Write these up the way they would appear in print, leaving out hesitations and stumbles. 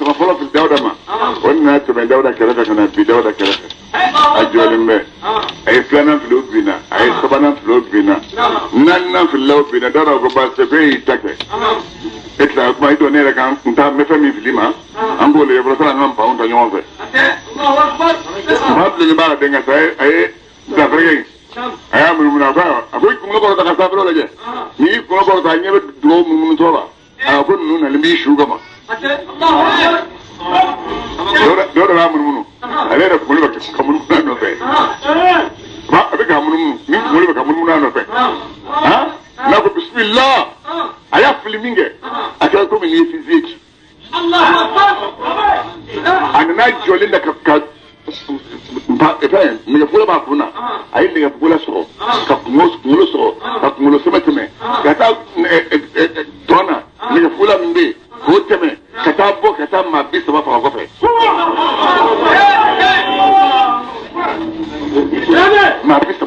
npan fɔlɔ fili Dawuda ma, o nana tɛmɛ Dawuda kɛrɛfɛ ka na bin Dawuda kɛrɛfɛ. A jɔlen bɛ. A ye filanan fili, o binna. A ye sabanan fili, o binna. Naaninan filila, o binna. Dawuda ko baasi tɛ, ko e y'i ta kɛ. E tila kuma i dɔn ne yɛrɛ kan n ta n bɛ fɛn min fili ma, an k'o lajɛ fɔlɔ sani an ka npanw ta ɲɔgɔn fɛ. Npan bilennen b'a la denkɛ sa a ye dafɛrɛkɛ in a y'a munumunu a ko ayiwa a ko i kunkolo kɔrɔta ka sanfɛlaw lajɛ n'i y'i kunkolo kɔrɔta a ɲɛ bɛ dugawu munumunutɔ la a ko ninnu nalen b'i su kama dɔw de b'a munumunu ale yɛrɛ kunkolo bɛ ka munumunu a nɔfɛ a bɛ ka munumunu ni kunkolo bɛ ka munumunu a nɔfɛ n'a ko bisimila a y'a fili min kɛ a kɛra komi n'i ye fusée ci a nana jɔlen da ka fɛn nɛgɛfugula b'a kun na a ye nɛgɛfugula sɔgɔ ka kunkolo sɔgɔ ka kunkolo sɛmɛ tɛmɛ ka taa tɔn na nɛgɛfugula min bɛ yen k'o tɛmɛ ka taa bɔ ka taa maa 30 faga kɔfɛ maa 30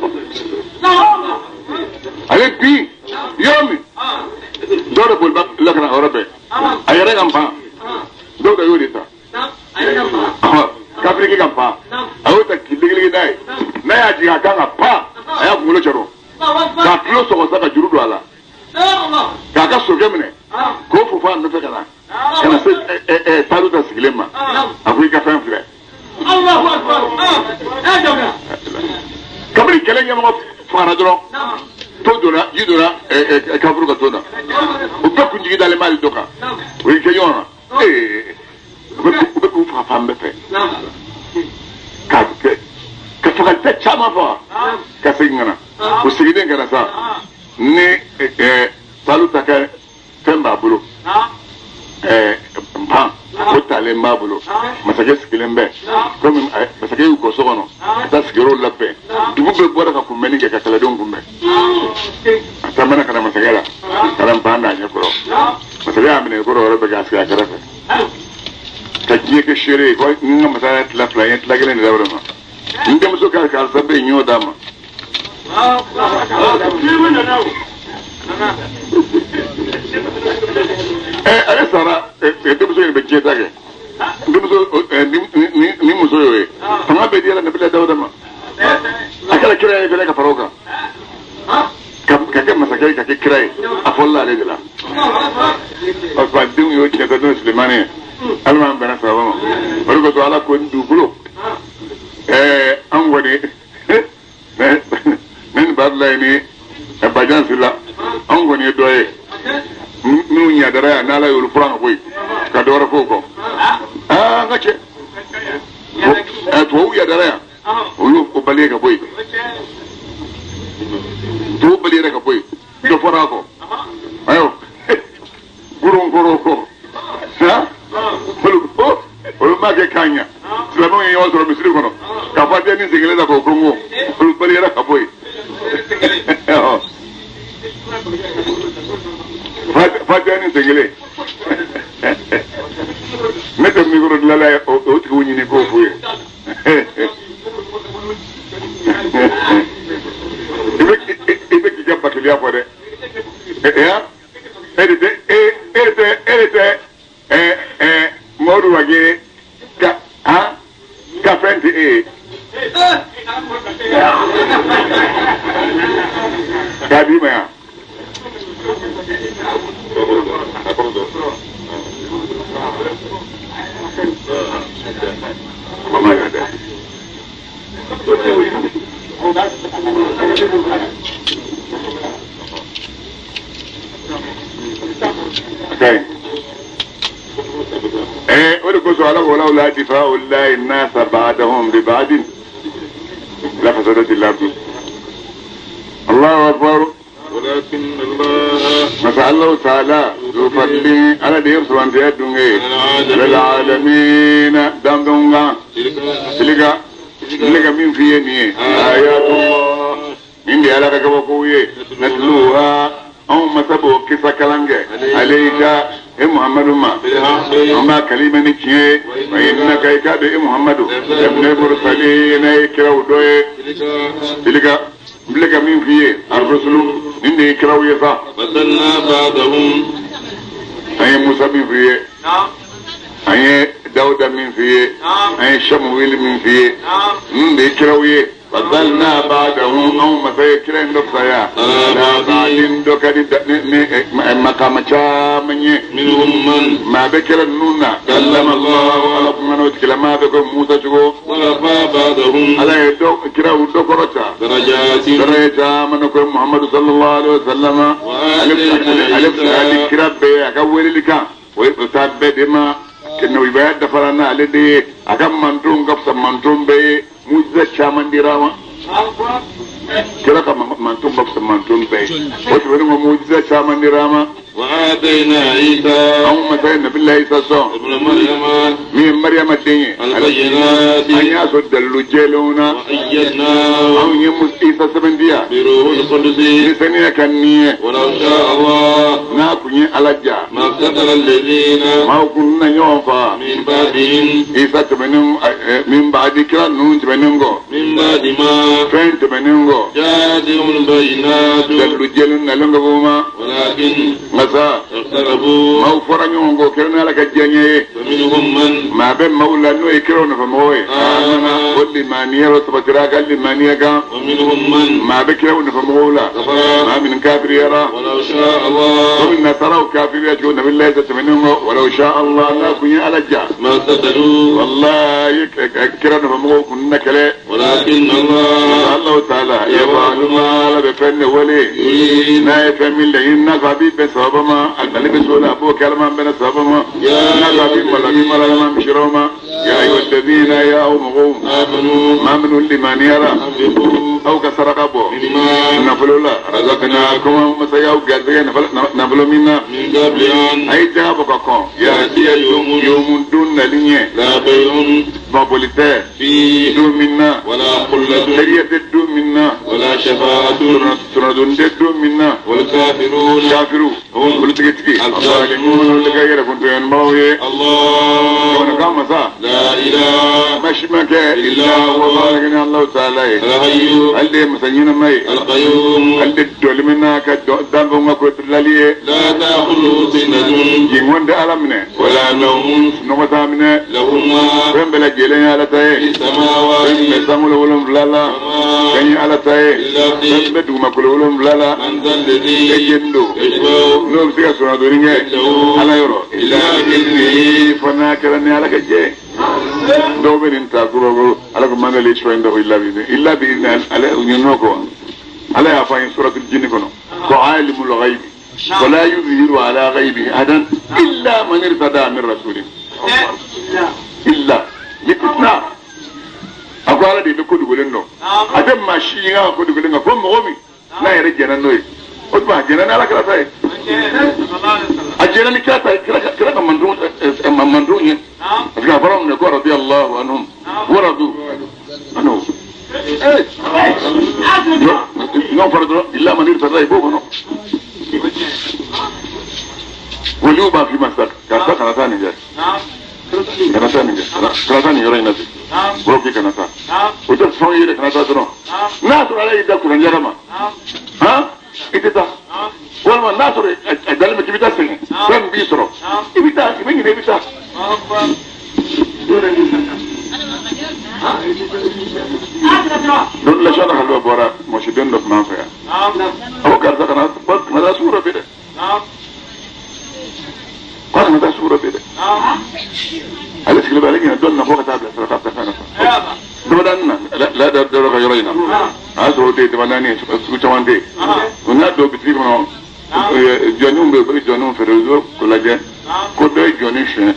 ale bin yɔrɔ min dɔw de boliba la ka na yɔrɔ bɛɛ a yɛrɛ ka npan dɔw de y'o de ta kafiriki ka npan a y'o ta k'i legelege n'a ye n'a y'a jigin a kan ka pan a y'a kunkolo cɛrɔ k'a tulo sɔgɔ sa ka juru don a la k'a ka sokɛ minɛ k'o fofo a nɔfɛ ka na ka na se Taluta sigilen ma a ko i ka fɛn filɛ kabini kɛlɛ ɲɛmɔgɔ fagara dɔrɔn to donna ji donna kafuru ka to na u bɛɛ kunjigi dalen b'ale dɔ kan o y'i kɛ ɲɔgɔn na u bɛ k'u faga fan bɛɛ fɛ ka ka fagalifɛn caman faga ka segin ka na u seginnen ka na sa ni Taluta ka fɛn b'a bolo npan o talen b'a bolo masakɛ sigilen bɛ komi masakɛ y'u kɔ so kɔnɔ ka taa sigiyɔrɔw labɛn dugu bɛɛ bɔra ka kunbɛnni kɛ ka kɛlɛdenw kunbɛn a taamana ka na masakɛ la ka na npan d'a ɲɛ kɔrɔ masakɛ y'a minɛ i kɔrɔ yɔrɔ bɛɛ k'a sigi a kɛrɛfɛ ka diɲɛ kɛ seere ye ko n ka masaya tila fila n ye tila kelen de d'aw ma n denmuso ka karisa bɛ yen n y'o d'a ma ale sara denmuso in bɛ diɲɛ ta kɛ denmuso ni muso y'o ye fanga bɛɛ dira nabila dawuda ma a kɛra kira ye fɛnɛ ka fara o kan ka kɛ masakɛ ye ka kɛ kira ye a fɔlɔla ale de la parce que a denw y'o tiɲɛ ta n'o ye Sulemani ye ala m'an bɛnna sababa ma o de kosɔn ala ko ni dugukolo an kɔni ne ni Badulayi ni Bajan Sila anw kɔni ye dɔ ye minnu ɲadara yan n'ala y'olu furan ka bɔ yen ka dɔ wɛrɛ fɔ o kɔ aa n ka cɛ tubabuw yadara yan olu o bali ka bɔ yen tubabu bali yɛrɛ ka bɔ yen dɔ fɔra a kɔ ayiwa goronkoro kɔ han olu olu ma kɛ k'a ɲa silamɛw ye ɲɔgɔn sɔrɔ misiri kɔnɔ ka fatiya ni sen kelen ta k'o konko olu bali yɛrɛ ka bɔ yen fatiya ni sen kelen ne tɛ mikoro dilanla ye o tigiw ɲini k'o f'u ye i bɛ k'i ka batoliya fɔ dɛ e de tɛ e e de tɛ e de tɛ ɛ ɛ Mɔdu Wage ka han ka fɛn tɛ e ye k'a d'i ma yan. O de kosɔn ala ko lawla difa'u llahi nasa ba'dahum bi ba'din la fasadatil ardu Allahu akbar masa Allahu ta'ala zu fadli ala de ye surantiya dunge alal alamina danfɛnw kan tilka ne ka min f'i ye nin ye ayatullah nin de ye ala ka kabakow ye natluha anw masa b'o kisa kalan kɛ alayka e muhammadu ma an b'a kalan i ma ni tiɲɛ ye wa innaka i k'a dɔn e muhammadu laminal mursalina ye kiraw dɔ ye tilka n filɛ ka min f'i ye arusulu nin de ye kiraw ye sa an ye musa min f'i ye an ye Dawuda min f'i ye an ye Samuweli min f'i ye ninnu de ye kiraw ye fadalna ba'dahum anw masa ye kira in dɔ fisaya ala ba'din dɔ ka di ni makama caman ye minhum man maa bɛ kira ninnu na kallama Allahu ala kumana o tigilamaa fɛ ko Musa cogo wa rafa'a ba'dahum ala ye dɔ kiraw dɔ kɔrɔta darajatin daraja caman na ko Muhammadu sallallahu alaihi wa sallam ale fisaya ni kira bɛɛ ye a ka weleli kan o ye taa bɛɛ de ma kɛnɛwibaya dafara n'ale de ye a ka manton ka fisa manton bɛɛ ye mujiza caman dira ma kira ka manton ka fisa manton bɛɛ ye o tɛmɛnen kɔ mujiza caman dira ma wa atayna Isa anw masa ye nabila Isa sɔn ibn Maryama min ye Mariyama den ye al-bayyinati an y'a sɔrɔ dalilu jɛlenw na wa ayyadnahu anw ye Isa sɛbɛntiya bi ruhil qudusi ni saniya ka nin ye walau sha'a Allah n'a kun ye Ala ja ma qatala alladhina maaw kun na ɲɔgɔn faga min ba'dihim Isa tɛmɛnen min ba'di kira ninnu tɛmɛnen kɔ min ba'di ma fɛn tɛmɛnen kɔ ja'atuhum al-bayyinatu dalilu jɛlen nalen kɔ f'u ma walakin nka sa ikhtalafu maaw fɔra ɲɔgɔn kɔ kɛra ni Ala ka diyaɲɛ ye faminhum man maa bɛ maaw la n'o ye kiraw nɔfɛmɔgɔw ye amana o limaniya o sabatira a ka limaniya kan wa minhum man maa bɛ kiraw nɔfɛmɔgɔw la kafara maa min kafiriyara walau sha'a Allah komi nasaraw kafiriya cogo nabila Isa tɛmɛnen kɔ walau sha Allah n'a kun ye Ala ja ma qatalu wallahi kira nɔfɛmɔgɔw kun na kɛlɛ walakin Allah Allahu taala yafalu ma Ala bɛ fɛn de wele yurid n'a ye fɛn min laɲini n'a ko a b'i bɛn sababa ma a nali bɛ so la a b'o kɛ Ala m'an bɛnna sababa ma n'a ko a b'i malo a b'i malo Ala m'an bisira o ma ya ayyuhalladhina ya aw mɔgɔw amanu maa minnu limaniyara anfiqu aw ka saraka bɔ mimma nafolo la razaqnakum masa y'aw garisɛgɛ nafolo min na min qabli an a ye jaga bɔ ka kɔn ya'tiya yawmun yawmun don nali ɲɛ la bay'un maboli tɛ fihi don min na wala khullatun teriya tɛ don min na wala shafa'atun sɔrɔdon tɛ don min na wal kafiruna kafiru olu tigitigi Az-zalimun. olu ka yɛrɛ kuntɔɲɔnbaw ye Allah jamanakan masa la ilaha basi ma kɛ illa wa huwa barakani Allahu taala ye al-hayyu ale de ye masa ɲɛnama ye al-qayyum ale de dɔli min n'a ka danfɛnw ka ko lali ye la ta'khudhuhu sinatun jinkɔn tɛ Ala minɛ wala nawmun sunɔgɔ t'a minɛ lahu ma fɛn bɛɛ lajɛlen ye Ala ta ye fi fɛn samawati bɛɛ sankolo wolonwula la wa fɛn ye Ala ta ye fil ardi fɛn bɛɛ dugumakolo wolonwula la man dha alladhi e jeni don yashfa'u n'o bɛ se ka sɔrɔdonni kɛ Ala yɔrɔ illa bi-idhnihi fo n'a kɛra ni Ala ka jɛ ye dɔw bɛ nin ta ko Ala ko man dali yashfa'u indahu illa bi-idhnihi illa bi-idhnihi ale u ɲin'o kɔ Ala y'a fɔ an ye suratul jinni kɔnɔ ko alimul ghaibi wa la yuzhiru ala ghaibihi ahadan illa man irtada min rasulin illa istisna a ko Ala de bɛ ko dogolen dɔn a tɛ maa si ye ka ko dogolen kan fo mɔgɔ min n'a yɛrɛ jɛnna n'o ye o tuma a jɛnna ni Ala kira ta ye a jɛnna ni kira ta ye kira ka manton ye parce que a fɔra mun de ko radiyallahu anhum wa radu anhu n'o fɔra dɔrɔn illa man irtada i b'o kɔnɔ waliw b'a f'i ma sisan karisa kana taa nin kɛ kana taa nin kɛ kana taa nin yɔrɔ in na ten bɔrɔ k'i kana taa o tɛ fɛn ye dɛ kana taa dɔrɔn n'a sɔrɔ Ala y'i da kuranjara ma han i tɛ taa walima n'a sɔrɔ a dalen bɛ k'i bɛ taa sɛgɛn fɛn min b'i sɔrɔ i bɛ taa i bɛ ɲinɛ i bɛ taa don la sɔnna halwa bɔra mɔsiden dɔ tun b'an fɛ yan a ko karisa kana taa sugu dɔ bi dɛ k'a kana taa sugu dɔ bi dɛ ale sigilen bɛ ale ɲinɛ dɔɔnin na fo ka taa bila sira k'a bɛ taa fɛn dɔ san dabadani na la dɔ ka yɔrɔ in na a y'a sɔrɔ o tɛ yen dabadani ye sugu caman tɛ yen o n'a don bitigi kɔnɔ jɔnniw bɛ yen u bɛ jɔnniw feere u bɛ k'o lajɛ ko dɔ ye jɔnni suɲɛ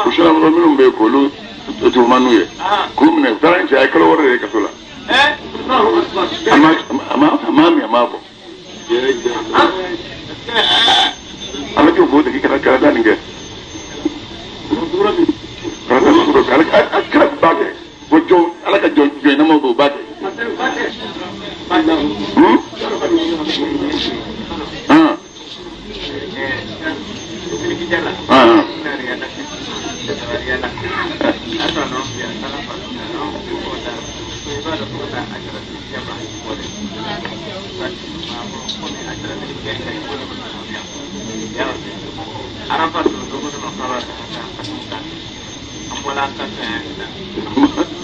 o sɛnɛfɔlɔ minnu bɛ yen k'olu tuguma n'u ye k'u minɛ u taara ni cɛ a ye kalo wɔɔrɔ de ye kaso la a ma min a ma bɔ ala k'o fɔ de k'i kana taa nin kɛ kana taa sugu dɔ ala kira b'a kɛ ko jɔn ala ka jɔn ɲɛnamaw bɛ o b'a kɛ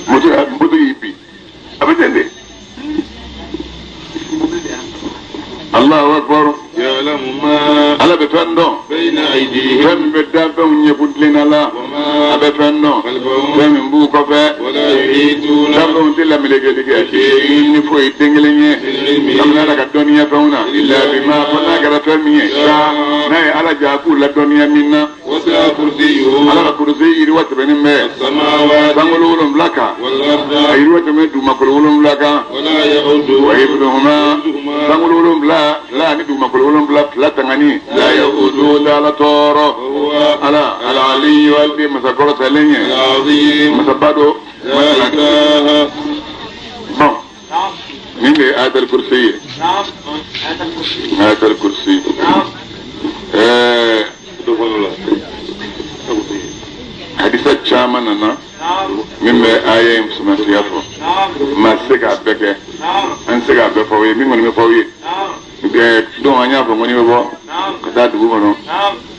Moto y'i bin, a bɛ ten de. Allahu akbar. Ala bɛ fɛn dɔn. Fɛn min bɛ danfɛnw ɲɛ kuntilenna la, a bɛ fɛn dɔn. Fɛn min b'u kɔfɛ, danfɛnw tɛ lamelekeli kɛ ni foyi den kelen ye. Kabini Ala ka dɔnniya fɛnw na, illa bima, fo n'a kɛra fɛn min ye, n'a ye Ala ja k'u ladɔnniya min na. Ala ka kurusi yiriwa tɛmɛnen bɛ sankolo 7 kan, a yiriwa tɛmɛnen dugumakolo 7 kan. Wa hifdhuhuma, sankolo 7 fila ni dugumakolo 7 fila tangani, la yaqudu ala tɔɔrɔ. Ala alaliyu, ale masa kɔrɔtalen ye, masaba don. Bon, nin de ye ayatal kursi ye. Ayatal kursi hadisa caman nana min bɛ aya in sumasiya fɔ. Maa tɛ se k'a bɛɛ kɛ, an tɛ se k'a bɛɛ fɔ aw ye. Min kɔni bɛ fɔ aw ye donc an y'a fɔ ko n'i bɛ bɔ ka taa dugu kɔnɔ,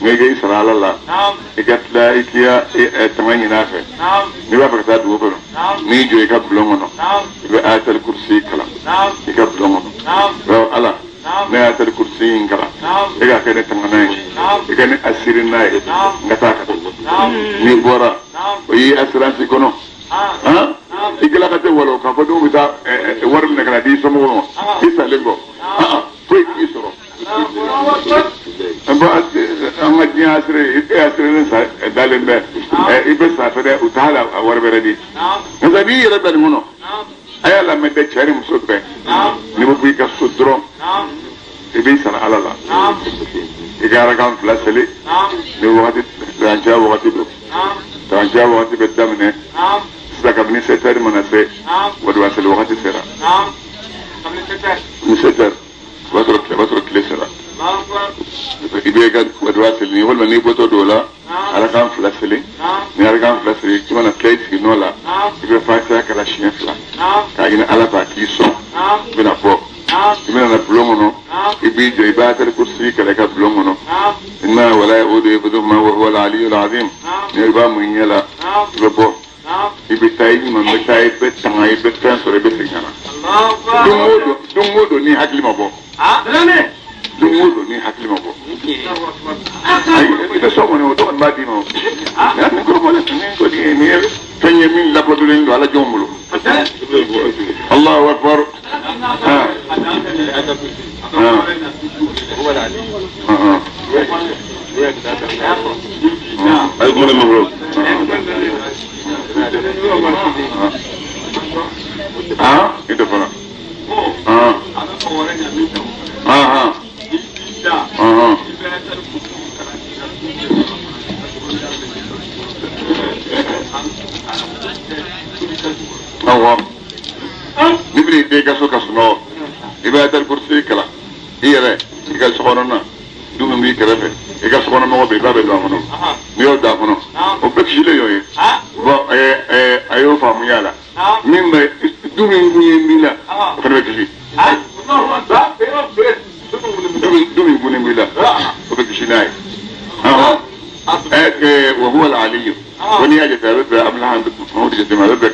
n'i k'i sara Ala la, i ka tila i k'i ka tanga ɲini a fɛ. N'i b'a fɛ ka taa dugu kɔnɔ, n'i jɔ i ka bulon kɔnɔ, i bɛ ayatal kursi kalan i ka bulon kɔnɔ. Ala, ne y'a ayatal kursi in kalan, e k'a kɛ ne tangana ye, i ka ne asiri n'a ye, n ka taa ka n'i bɔra, o y'i assurance kɔnɔ. I kila ka tɛ walo k'a fɔ dɔw bɛ taa wari minɛ ka na di i somɔgɔw ma i salen kɔ, foyi t'i sɔrɔ. An ka diɲɛ assuré, e assurélen sa dalen bɛ, i bɛ sa fɛnɛ, u t'a la wari wɛrɛ di. Nka n'i yɛrɛ bila nin kɔnɔ, a y'a lamɛn dɛ, cɛ ni muso bɛɛ, n'i bɛ bɔ i ka so dɔrɔn, i b'i sara Ala la, i ka arakan 2 seli ni wagati dancɛ wagati don. Dancɛ wagati bɛ daminɛ sisan kabini 7 heures mana se, waduwa seli wagati sera. Ni 7 heures, o b'a sɔrɔ tile sera, i bɛ ka waduwa seli walima n'i bɔtɔ don o la, arakan 2 seli. Ni arakan 2 seli, i mana tila i sigi nɔ la, i bɛ fatiha kalan siɲɛ 2 k'a ɲini Ala fɛ a k'i sɔn. I bɛna bɔ, i bɛna na bulon kɔnɔ, i b'i jɔ, i b'a ayatal kursi kalan i ka bulon kɔnɔ. Inna wala yaudu hifdhuhuma wa huwa al-aliyyul azim. Ni i b'a mun i ɲɛ la, i bɛ bɔ, i bɛ taa, i ɲuman bɛ taa, i bɛ tanga, i bɛ fɛn sɔrɔ, i bɛ segin ka na. Don o don ni hakili ma bɔ, don o don ni hakili ma bɔ, i bɛ so kɔnɔ, o tɔgɔ b'a d'i ma. O nin kɔrɔbɔlen, nin kɔni ye nin ye fɛn ye min lakodɔnnen don Ala jɔnw bolo. Allahu akbar. Ayi kuma ma bolo. I tɛ fana. Awɔ, n'i bɛna i den ka so ka sunɔgɔ, i bɛ ayatal kursi kalan i yɛrɛ i ka so kɔnɔna, du min b'i kɛrɛfɛ, i ka so kɔnɔ mɔgɔ bɛɛ, i b'a bɛɛ don a kɔnɔ. N'i y'o don a kɔnɔ, o bɛɛ kisilen y'o ye. Bɔn, a y'o faamuya la, min bɛ du min kun ye min la, o fana bɛ kisi. Du min kun b'i la, o bɛ kisi n'a ye. Wa huwa al-aliyyu, ko n'i y'a jate, a bɛ bɛn Abdulayi Mahamudu jate ma, a bɛ bɛn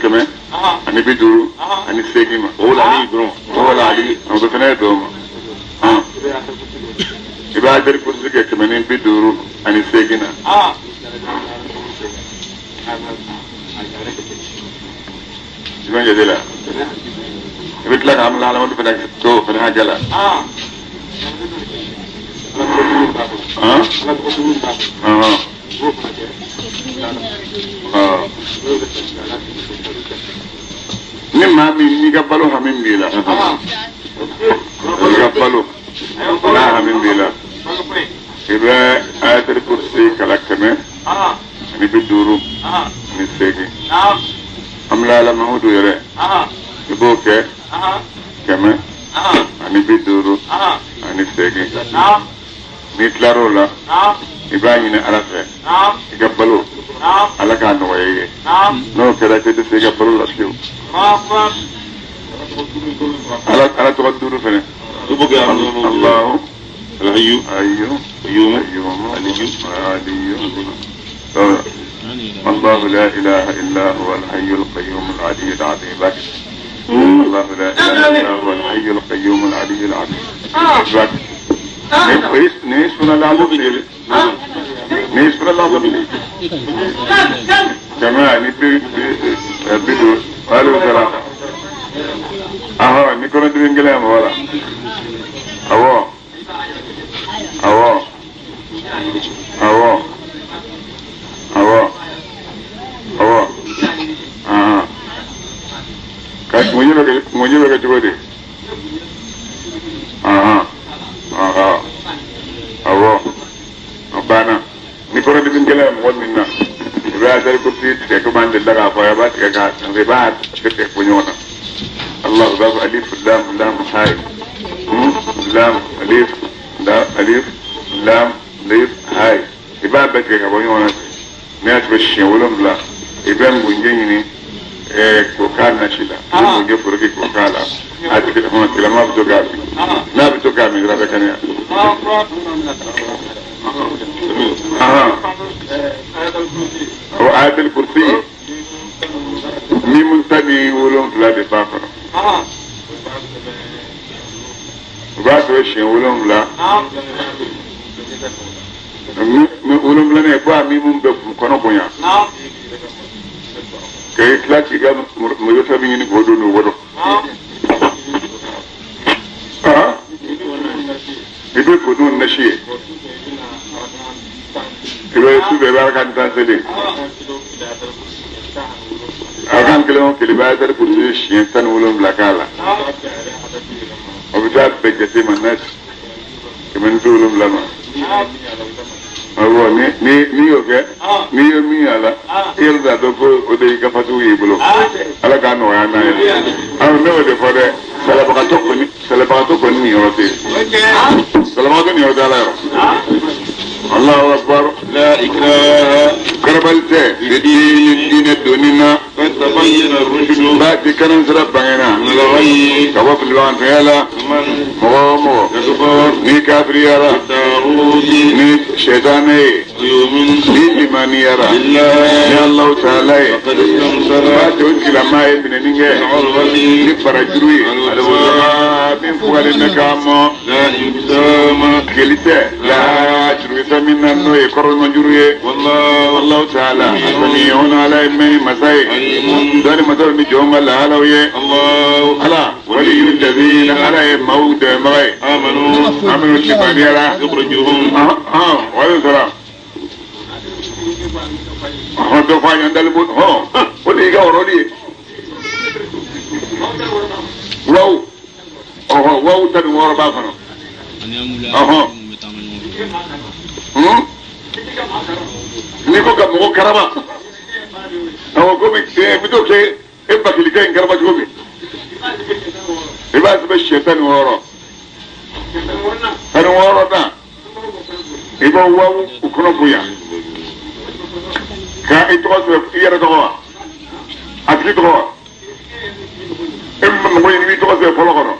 158 ma. O la dɔrɔn. O huwa al-aliyyu, o bɛ fana ye dɔw ma. I b'a ayatal kursi kɛ 158 na. I bɛ jate la, i bɛ tila ka Abdulayi Mahamudu fana to o fana hakɛ la. Ni maa min n'i ka balo hami b'i la, i ka balo n'a hami b'i la, i bɛ ayatal kursi kala 158. Amila Mahamudu yɛrɛ, i b'o kɛ 158. N'i tilar'o la, i b'a ɲini Ala fɛ i ka balo, Ala k'a nɔgɔya i ye. N'o kɛra, i tɛ dɛsɛ i ka balo la fiyewu. Ala tɔgɔ 5 fɛnɛ. Allahu Alhayyu Ayyu Qayyum Aliyu Aliyu. الله لا إله إلا هو الحي القيوم العلي العظيم. الله لا إله إلا هو الحي القيوم العلي العظيم. كمان بدو قالوا ثلاثة أهو نكون دوين كلام ولا أهو أهو أهو أهو أهو آه مجيبك كتبتي آه آه أهو أبانا نكون دوين كلام ولا I b'a kursi tigɛ komi an delila k'a fɔ a b'a tigɛ k'a i b'a tigɛ fɔ ɲɔgɔn na. Allah b'a fɔ alif lam lam hay lam alif lam alif lam alif hay i b'a bɛɛ tigɛ ka bɔ ɲɔgɔn na n'i y'a tigɛ siɲɛ 7 i bɛ ngunjɛ ɲini k'o k'a nasi la i bɛ ngunjɛ foroki k'o k'a la a tigilama bɛ to k'a min n'a bɛ to k'a min dɔrɔn a bɛ kɛnɛya. O ayatul kursi ni mun tani 7 de b'a kɔnɔ u b'a sɔrɔ siɲɛ 7 7 ye ko a min mun bɛ kɔnɔ bonya ka i tila k'i ka mɔgɔ fɛn min ɲini k'o don n'o wɔrɔ i bɛ ko dun nasi ye i bɛ su bɛɛ b'a kan tan seli a kan kelen o kelen i b'a ayatul kursi siɲɛ 17 k'a la o bɛ taa bɛɛ jate ma n'a 170 ma awɔ n'i y'o kɛ n'i ye min y'a la i yɛrɛ t'a dɔn ko o de y'i ka fatugu y'i bolo ala k'a nɔgɔya n'a ye awɔ ne y'o de fɔ dɛ sɛlɛbagatɔ kɔni niyɔrɔ tɛ yen sɛlɛbagatɔ niyɔrɔ tɛ ala yɔrɔ. Allahu akbar la ikraha karabali tɛ fi diinɛ donni na qad tabayyana ar-rushdu baati kanan sira bangena ka bɔ filibagantanya la mɔgɔ o mɔgɔ ni kafiriyara ni sɛtanɛ ye ni limaniyara ni Alahu taala ye baati o tigilama ye minɛni kɛ ni farajuru ye min fugalen bɛ k'a mɔ keli tɛ la juru tɛ min na n'o ye kɔrɔnjuru ye Allahu taala sami'un ala ye mɛnni masa ye dɔnni masaw ni jɔnw ka lahalaw ye ala waliyul ladina ala ye maaw dɛmɛbaga ye amanu limaniyara walekum salam dɔ fɔ an ye dalibu o de y'i ka wɔrɔli ye waw waw 16 b'a kɔnɔ n'i ko ka mɔgɔ karaba awɔ komi n bɛ t'o kɛ e bakilikɛ in karaba cogo min i b'a sɛbɛn siɲɛ 16 16 na i b'o waw u kɔnɔ bonya ka i tɔgɔ sɛbɛn i yɛrɛ tɔgɔ wa a tigi tɔgɔ wa e min bɛ mɔgɔ ɲini i b'i tɔgɔ sɛbɛn fɔlɔ kɔnɔ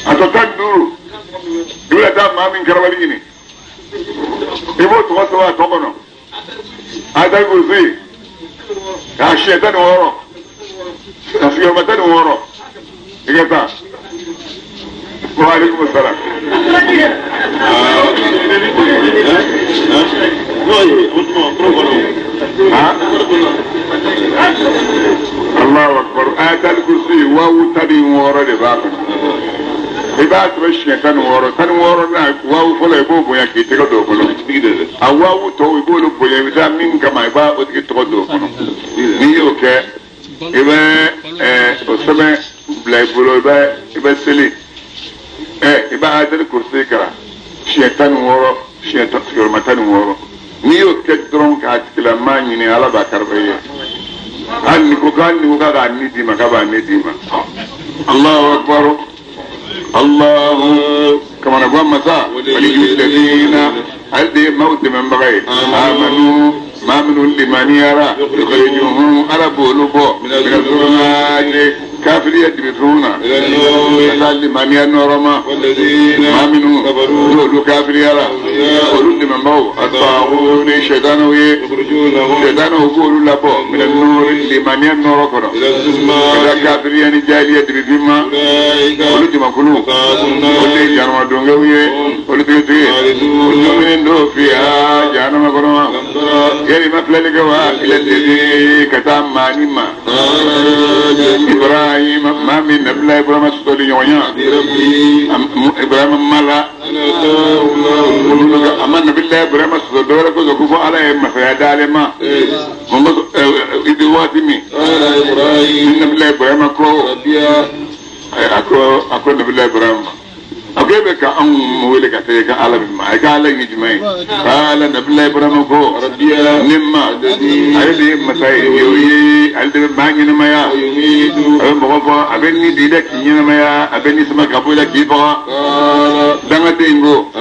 a tɔ 15 i bɛna taa maa min karabali ɲini i b'o tɔgɔ sɛbɛn a tɔ kɔnɔ a ta gosi k'a siɲɛ 16 ka sigiyɔrɔma 16 i ka taa wa aleykum salaam. Allahu akbar ayatul kursi wawu 16 de b'a kɔnɔ i b'a sɛbɛn siɲɛ 16 16 na wawu fɔlɔ i b'o bonya k'i tɛgɛ don o kɔnɔ a wawu tɔw i b'olu bonya i bɛ taa min kama i b'a o tigi tɔgɔ don o kɔnɔ n'i y'o kɛ i bɛ o sɛbɛn bila i bolo i bɛ seli i b'a ayatul kursi kalan siɲɛ 16 siɲɛ sigiyɔrɔma 16 n'i y'o kɛ dɔrɔn k'a tigilamaa ɲini ala b'a karifa i ye hali ni ko k'a k'a ni d'i ma k'a b'a ni d'i ma Allahu akbar Allahu kamanagan masa waliyul ladina ale de ye maaw dɛmɛbaga ye amanu maa minnu limaniyara yukhrijuhum ala b'olu bɔ mina zulumati Kafiriya dibifɛnw na ka taa limaniya nɔɔrɔ ma. Maa minnu n'olu kafiriyara, olu dɛmɛbaaw ataagutu ni sɛdanaw ye, sɛdanaw k'olu labɔ mina nɔɔrɔ, limaniya nɔɔrɔ kɔnɔ, ka taa kafiriya ni jahiliya dibifin ma. Olu jamakulu, olu de ye jahanama ye, olu tigitigi olu dumuni don fiya jahanama kɔnɔ wa. Yali ma filɛli kɛ wa? Ila lezi, ka taa maa ma, Ibrahima, maa min nabila Ibrahima sɔsɔli ɲɔgɔnya Ibrahima ma la, a ma nabila Ibrahima sɔsɔ dɔwɛrɛ kosɔn ko fɔ Ala ye masaya d'ale ma. Mun kosɔn? I waati min ni nabila Ibrahima ko, a ko nabila Ibrahima, a ko e bɛ ka anw wele ka taa i ka Ala min ma, i ka Ala ye jumɛn ye? Ala nabila Ibrahima ko, ne ma, ale de ye masa ye, o ye ale de bɛ maa ɲɛnamaya, a bɛ mɔgɔ fɔ, a bɛ ni di la k'i ɲɛnamaya, a bɛ ni sama ka bɔ i la k'i faga. Dangaden ko ko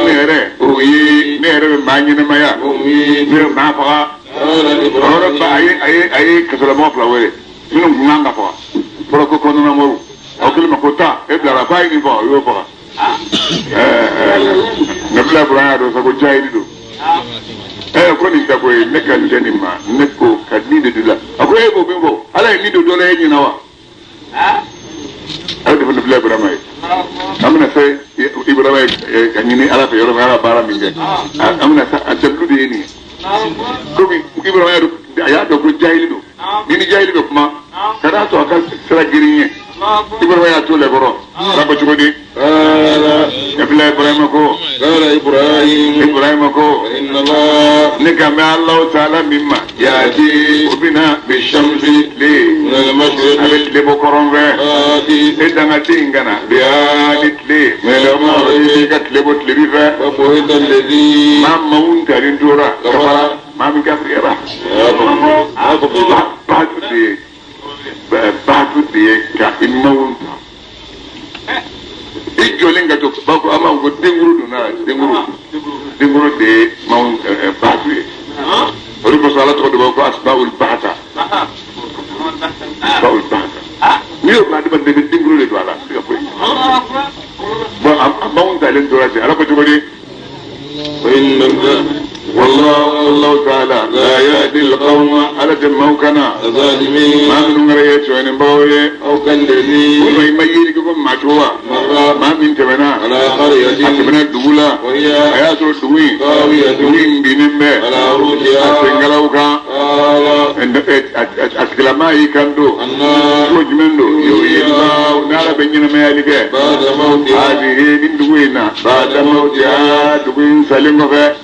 ne yɛrɛ, o ye ne yɛrɛ bɛ maa ɲɛnamaya, ne bɛ maa faga. O yɔrɔ ba, a ye kasolamɔgɔ fila wele minnu kun kan ka faga. Fɔlɔ ko kɔnɔna moriw, aw kɛlen ma ko taa e bilara k'a ye nin faga, o y'o faga. Nabila Ibrahima y'a dɔn sa ko jahili don. Ko nin tɛ ko ye, ne ka nin nin ma, ne ko ka nin de don la. A ko e b'o min fɔ, Ala ye nin don dɔ la e ɲɛna wa? Ala de fɔ nabila Ibrahima ye. An bɛna se Ibrahima ye ka ɲini Ala fɛ yɔrɔ min, Ala baara min kɛ, an bɛna se a dalilu de ye nin ye. Komi Ibrahima y'a dɔn, a y'a dɔn ko jahili don, ni jahili bɛ kuma, ka n'a to a ka sira girin ye. Ibrahima y'a to lɛkɔrɔ, Ala ko cogo di? Nabila Ibrahima ko, Ibrahima ko, ne kan bɛ Alahu taala min ma, yaati, o bɛna bi shamsi, tile, a bɛ tile bɔ kɔrɔn fɛ. E dangaden in kana biya ni tile mɛ ka tile bɔ tilebi fɛ. Maa maaw talen tora kafara, maa min kafiriyara, baatu de ye, baatu de ye ka i maaw ta i jɔlen ka to ba ko, an b'a fɔ ko denkuru donna la, denkuru, denkuru de ye maaw baatu ye. O de kosɔn Ala tɔgɔ de b'a ko asmaul bahata, asmaul bahata. N'i y'o bila adamaden bɛ denkuru de don a la, a tɛ se ka foyi. Bon, a maaw talen tora ten. Ala ko cogo di? والله تعالى لا يهدي القوم على دموكنا ما من غير يتوين باوي وما يميل كم ما توا ما من تمنا أتمنى دولة آيات دوين دوين بينهم أتنقلوا كان أتكلم يكندو وجمندو يو نارا بيننا ما يلقى هذه من دوينا بعد موتها دوين سلم فيه.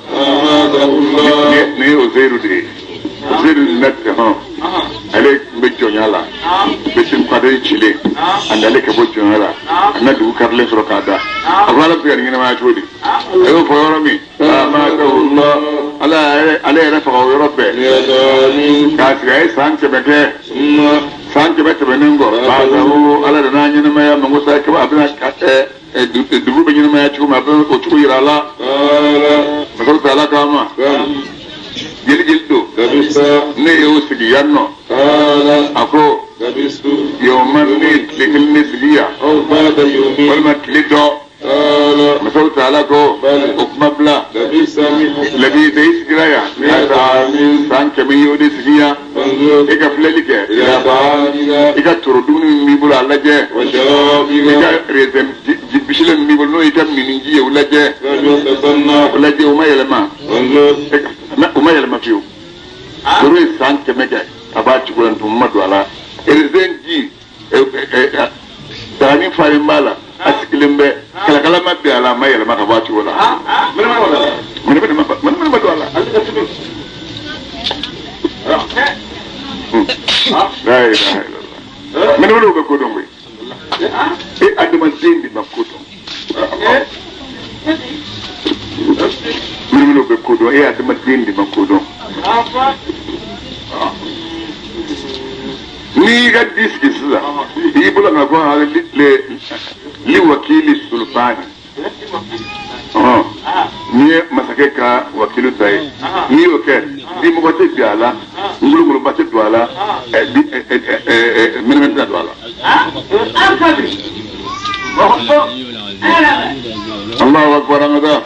Ne ye Ozeru de ye, Ozeru na hɔn, ale tun bɛ jɔnya la, bɛ kadiri cilen, a nalen ka bɔ jɔnya la, a na dugu karilen sɔrɔ k'a da. A ko Ala bɛ se ka nin ɲɛnamaya cogo di? A y'o fɔ yɔrɔ min, Ala ale yɛrɛ faga o yɔrɔ bɛɛ k'a sigi. A ye san 100 kɛ. San 100 tɛmɛnen kɔ, Ala nana ɲɛnamaya mako sa, a bɛna dugu bɛ ɲɛnamaya cogo min, a bɛ o cogo yira a la. Masaw ta Ala k'a ma jeli jeli don, ne y'o sigi yan nɔ. A ko yoma, ne tile kelen ne sigi yan, walima tile dɔ. Masaw ta Ala ko o kuma bila labi i sigira yan san 100 ye, o de sigi yan. E ka filɛli kɛ, i ka toro dumuni min b'i bolo, a lajɛ. I ka raisin bisilen min b'i bolo, n'o y'i ka mini ji ye, o lajɛ, o lajɛ. O ma yɛlɛma, o ma yɛlɛma fiyewu. Toro ye san 100 kɛ, a b'a cogo la, ntumu ma don a la. Raisin ji dagani falen b'a la, a sigilen bɛ, kalakala ma bin a la, a ma yɛlɛma ka bɔ a cogo la. Mɛnɛ ma don a la. La ilaha illallah. Mɛnɛ bɛ ko dɔn koyi. E adamaden de ma ko dɔn. Mɛnɛ bɛ ko dɔn, e adamaden de ma ko dɔn. N'i y'i ka di sigi sisan, i y'i bolo ka ko li wakili sultani. N'i ye masakɛ ka wakilu ta ye, n'i y'o kɛ, di mɔgɔ tɛ bin a la. Ngolongoloba tɛ don a la, mɛnɛmɛnɛ tɛna don a la. Allahu akbar, an ka taa.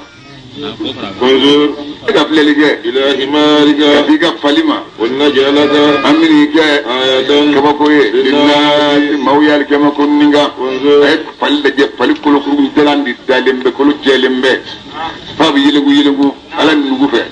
وانظر E ka filɛli kɛ إلى حمارك ka t'i ka fali ma. ولنجعلك An bɛn'i kɛ آية kabako ye linnasi, maaw ye alikiyama ko nin kan. وانظر A ye fali lajɛ, fali kolokuru jalan de dalen bɛ, kolo jɛlen bɛ f'a bɛ yeleku yeleku ala nugu fɛ.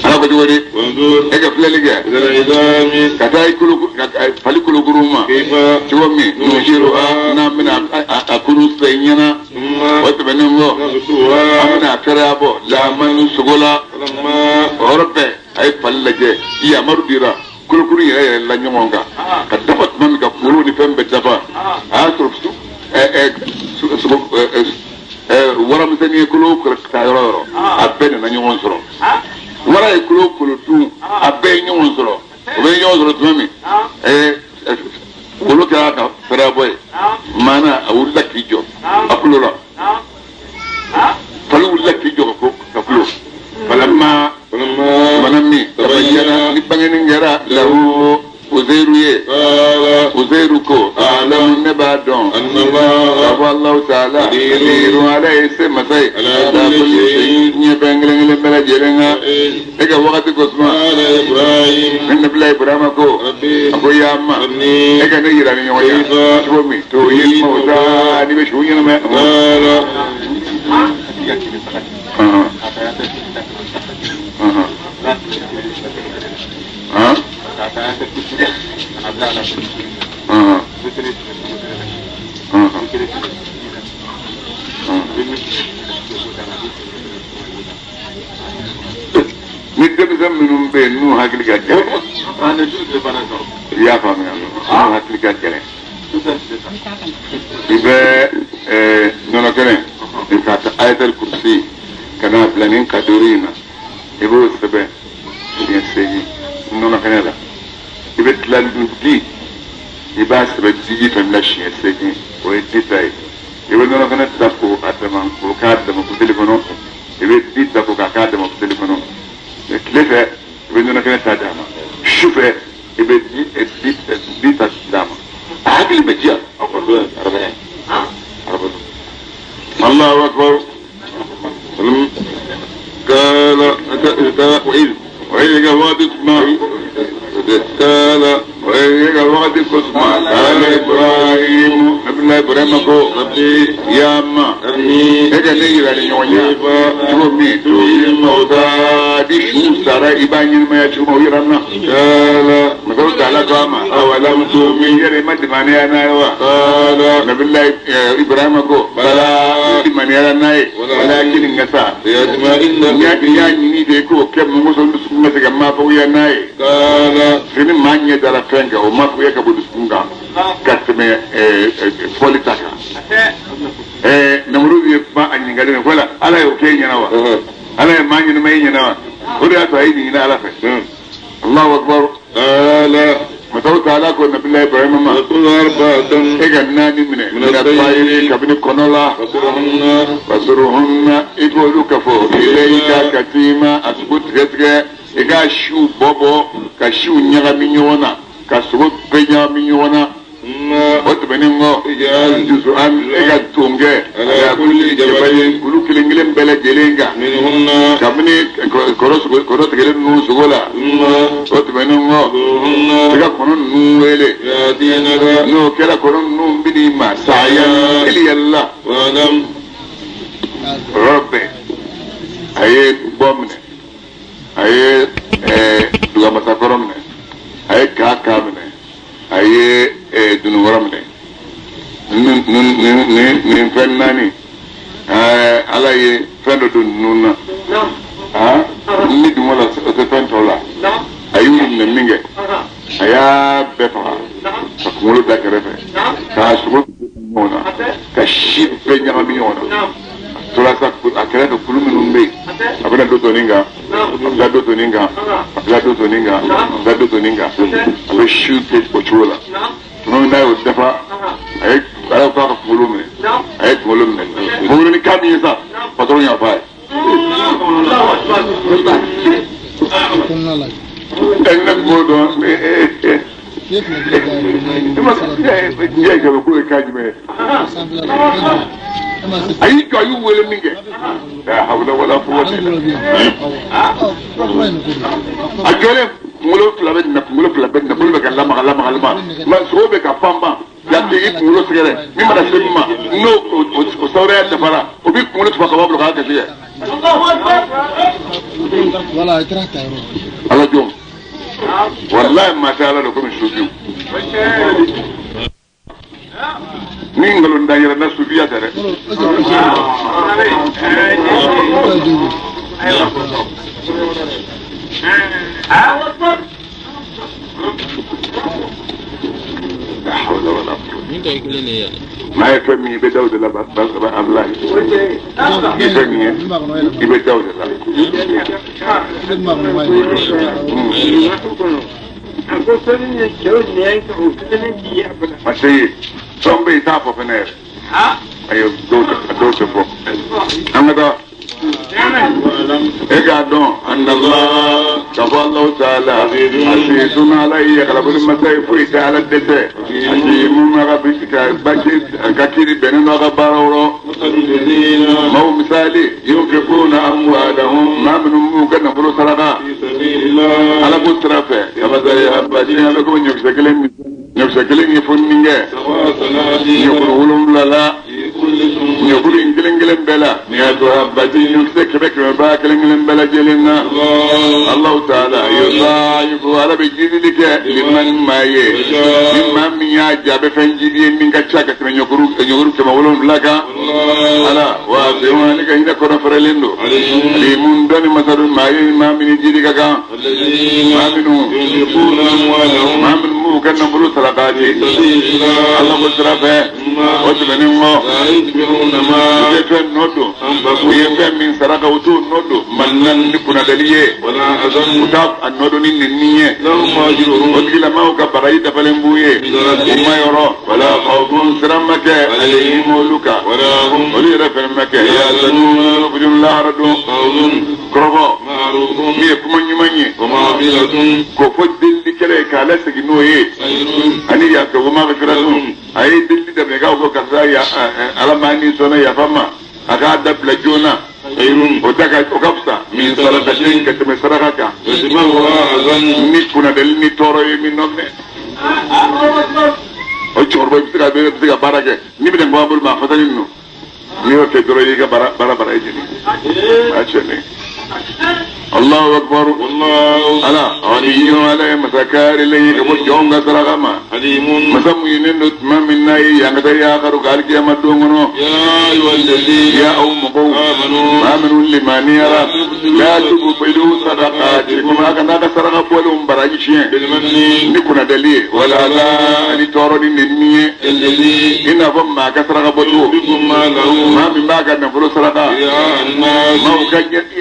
Ala ko cogo di? وانظر E ka filɛli kɛ إلى العظام ka taa i kolo ka fali kolokuru ma كيف cogo min nusiruha, n'an bɛna a kuru fɛ i ɲɛna. ثم O tɛmɛnen kɔ, an نكسوها bɛna a fɛrɛya bɔ laamani sogo la. فلما O yɔrɔ bɛɛ, a ye fali lajɛ, yamaru dira, kolokuru yɛrɛ yɛrɛ la ɲɔgɔn kan ka dafa tuma min, ka kunkolo ni fɛn bɛɛ dafa, a y'a sɔrɔ su ɛ ɛ sogo ɛ ɛ ɛ waramisɛnnin ye kolo ta yɔrɔ yɔrɔ, a bɛɛ nana ɲɔgɔn sɔrɔ. Wara ye kolo kolo dun, a bɛɛ ye ɲɔgɔn sɔrɔ. O bɛ ɲɔgɔn sɔrɔ tuma min, kolo kɛra ka fɛrɛ bɔ ye maana, a wulila k'i jɔ a kulo la. Fali wulila k'i jɔ ka kulo falama. فلما Mana min tabayyana, ni bangeni kɛra lahu Uzairu ye, قال Uzairu ko: alamu, ne b'a dɔn أن الله k'a fɔ Alahu taala Qadiru. qadiru, ala ye se masa ye Ala kulli shay'in. ɲɛ fɛn kelen kelen bɛɛ lajɛlen kan. E ka wagati ko suma. قال إبراهيم Ne nabila Ibrahima ko ربي a ko ya ma أرني e ka ne yira ni ɲɔgɔn ye Kayfa cogo min to ye mawta, ni bɛ su ɲɛnamaya. قال Ɔhɔn. Ɔhɔn. Han? Ɔhɔn. Ɔhɔn. Ni denmisɛn minnu bɛ yen n'u hakili ka gɛlɛn, i y'a faamuya, n'u hakili ka gɛlɛn, i bɛ nɔnɔ kɛnɛ ka taa ayatal kursi ka n'a bila nin kadori in na, i b'o sɛbɛn siɲɛ 8 nɔnɔ kɛnɛ la. I bɛ tila di, i b'a sɛbɛn diji fɛn la siɲɛ 8, o ye di ta ye. I bɛ nɔnɔ kɛnɛ ta ko a dama k'o k'a dama buteli kɔnɔ, i bɛ di ta ko k'a k'a dama buteli kɔnɔ. Tile fɛ, i bɛ nɔnɔ kɛnɛ ta d'a ma, su fɛ, i bɛ di ta d'a ma, a hakili bɛ diya. Allahu akbar. قال وإذ وإذا وقت ما قال وإذا وقت قسما قال إبراهيم، نبي إبراهيم ko ربي ya ma أرني e ka ne yira ni ɲɔgɔn ye cogo min to ye mawta, di su sara, i b'a ɲɛnamaya cogo min, o yira n na. قال Masaw taala ko a ma: awalam tu'min, yɛrɛ i ma limaniya n'a ye wa? قال Nabilayi Ibrahima ko: bala, limaniyara n'a ye, walakin n ka sa ليطمئن n y'a ɲini de k'o kɛ mun kosɔn, dusukun ka se ka maafaguya n'a ye. قال Sini maa ɲɛ dara fɛn kan, o maafaguya ka bɔ dusukun kan ka tɛmɛ fɔli ta kan. Namuru ye kuma a ɲininkali min fɔlɔ, ala y'o k'e ɲɛna wa? Ala ye maa ɲɛnama e ɲɛna wa? O de y'a to a ye ɲini ala fɛ. Allahu akbar. قال Masaw taala ko nabilayi Ibrahima ma: وخذ أربعة e ka naani minɛ Min mina tayiri, kabini kɔnɔ la. فصرهن Fasuruhunna, i k'olu kafo ilayika ka t'i ma, a sogo tigɛ tigɛ, i ka siw bɔ bɔ, ka siw ɲagami ɲɔgɔn na, ka sogo bɛɛ ɲagami ɲɔgɔn na. ثم O tɛmɛnen kɔ, اجعل juzu'an, e ka ton kɛ Ala kulli jabalin. Kulu kelen kelen bɛɛ lajɛlen kan منهن kabini kɔrɔ sogo kɔrɔ tigɛlen ninnu sogo la. ثم O tɛmɛnen kɔ, i ادعوهن ka kɔnɔ ninnu wele. يأتينك N'o kɛra, kɔnɔ ninnu bɛ n'i ma saya teliyala. واعلم O yɔrɔ bɛɛ, a ye bɔ minɛ, a ye dugamasakɔrɔ minɛ, a ye kaa minɛ, a ye dununkɔrɔ minɛ. Nin fɛn naani, ala ye fɛn dɔ don ninnu na, ni dun la o tɛ fɛn tɔ la. A y'u minɛ min kɛ, a y'a bɛɛ faga ka kunkolo da kɛrɛfɛ, k'a sogo ɲɔgɔn na, ka si bɛɛ ɲagami ɲɔgɔn na. A tora sa a kɛrɛfɛ, kulu minnu bɛ yen, a bɛna dɔ to nin kan, a bɛ dɔ to nin kan, a bɛ dɔ to nin kan, a bɛ dɔ to nin kan, a bɛ siw kɛ o cogo la. Tuma min n'a y'o dafa, a ye ala k'a ka kunkolo minɛ, a ye kunkolo minɛ, kunkolo ni kan min ye sa, patɔrɔn y'a f'a ye. Ne tun b'o dɔn. Diɲɛ kɛmɛ k'o ye kan jumɛn ye? A y'i jɔ, a y'u wele min kɛ, hawla wala quwwata illa. A jɔlen, kunkolo fila bɛ nin na, kunkolo fila bɛ nin na, bolo bɛ ka lamaga lamaga lamaga, sogo bɛ ka pan pan. Jate i kunkolo sɛgɛrɛ min mana se min ma, n'o o sawuraya dafara, o b'i kunkolo tufa ka bɔ bolo k'a gasi kɛ. Ala jɔn, walayi maa tɛ Ala dɔn komi sufiw. Ni nkalon da yɛrɛ na sufiya tɛ dɛ. N'a ye fɛn min ye, i bɛ da o de la. Abulayi, i ye fɛn min ye, i bɛ da o de la. Parce que fɛn bɛ yen, i t'a fɔ fɛnɛ yɛrɛ. Ayi, dɔw tɛ fɔ. An ka taa. E k'a dɔn anala ka fɔ Alahu taala azizun, Ala ye yakalaboli masa ye, foyi tɛ Ala dɛsɛ. Hakimun, a ka basi a ka kiiri bɛnnen don a ka baaraw rɔ. Maaw misali yunfikuna amwalahum, maa minnu b'u ka nafolo saraka Ala ko sira fɛ, kamasali habatin, a bɛ komi ɲɔkisɛ kelen, ɲɔkisɛ kelen ye foni kɛ ɲɔkuru 7 la, ɲɔkuru in kelen kelen bɛɛ la, mi'atu habatin, ɲɔkisɛ kɛmɛ kɛmɛ b'a kelen kelen bɛɛ lajɛlen na. Alahu taala yudaa'ifu, Ala bɛ jidili kɛ liman maa ye, ni maa min y'a jɛ, a bɛ fɛn jidi ye min ka ca ka tɛmɛ ɲɔkuru 700 kan. Ala waasi'un, ale ka hinɛ kɔnɔ fɛrɛlen don. Alimun, dɔnni masa don, maa ye maa min ni jidi ka kan. Maa minnu b'u ka nafolo saraka di Ala ko sira fɛ, o tɛmɛnen kɔ, u tɛ fɛn nɔ don, u ye fɛn min saraka, u t'o nɔ don mannan ni kunnadali ye, u t'a a nɔ don ni nɛni ye. O tigilamaaw ka baraji dafalen b'u ye, u ma yɔrɔ wala khawfun, siran ma kɛ alayhim olu kan, olu yɛrɛ fɛnɛ ma kɛ yahzanun lahara don. Kɔrɔfɔ min ye kuma ɲuman ye k'o fɔ delilikɛla ye k'a lasegin n'o ye, ani yafa ko maghfiratun, a ye delili daminɛ k'a fɔ karisa ya Ala maa ni sɔnna yafa ma, a k'a dabila joona, o da ka o ka fisa min sadakatin ka tɛmɛ saraka kan ni kunnadali ni tɔɔrɔ ye min nɔfɛ. O cɛkɔrɔba i bɛ se ka baara kɛ ni bɛna bɔ an bolo ma a fasani ninnu, n'i y'o kɛ dɔrɔn i y'i ka baara bara ye jeni a tiɲɛ. Allahu akbar. Ala ghaniyyun, Ala ye masa kaarilen ye ka bɔ jɔnw ka saraka ma, masa muɲunen don tuma min n'a ye yan ka taa yaakaru ka alikiyama don kɔnɔ. Ya aw mɔgɔw, maa minnu limaniyara, la tubtilu sadaqatikum, a kana ka saraka bɔlenw baraji tiɲɛ ni kunnadali ye, wala ani tɔɔrɔ ni nɛni ye, i n'a fɔ maa ka saraka bɔcogo, maa min b'a ka nafolo saraka maaw ka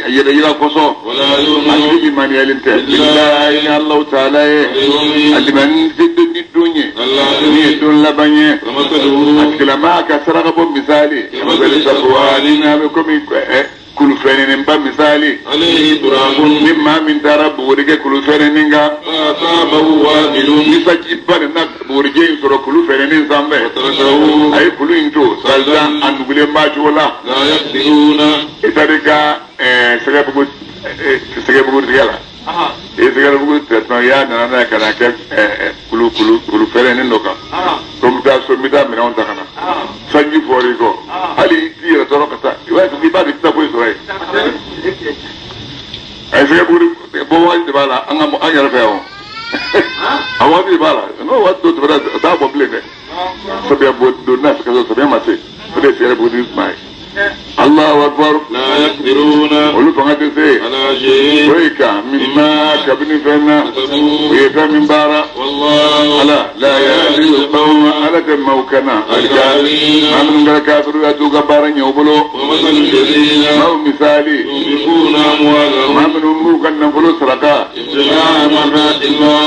yɛrɛ yira kosɔn, a tigi limaniyalen tɛ bilahi ni Alahu taala ye, a limani tɛ ni don ye ni ye don laban ye. A tigilamaa ka saraka bɔ misali kamasali safwani, n'a bɛ komi kulufɛnɛnenba misali, ni maa min taara buguri kɛ kulufɛnɛnen kan, ni sanjiba nana bugurijɛ in sɔrɔ kulu fɛnɛnen sanfɛ, a ye kulu in to salisa, a nugulen b'a cogo la. I taara i ka sɛgɛbugu tigɛ la, i ye sɛgɛbugu tigɛ tuma i y'a nana n'a ye ka na kɛ kulu fɛnɛnen dɔ kan, ko n bɛ taa so, n bɛ taa minɛnw ta ka na, sanji fɔr'i kɔ, hali i t'i yɛrɛ tɔɔrɔ ka taa, i b'a dɔn i tɛ taa foyi sɔrɔ yen. A ye sɛgɛbugu bɔ waati de b'a la, an yɛrɛ fɛ yan o, a waati de b'a la, n'o waati dɔ tɛmɛna a t'a bɔ bilen dɛ. Samiya bɔ don n'a ka sɔrɔ samiya ma se, o de ye sɛgɛbugu tuma ye. Allahu akbar. Olu fanga tɛ se foyi kan mimma, kabini fɛn na u ye fɛn min baara. Ala la yahdi qawma, Ala tɛ maaw kana maa minnu kɛra kafiru ya t'u ka baara ɲɛ u bolo. Maaw misali, maa minnu b'u ka nafolo saraka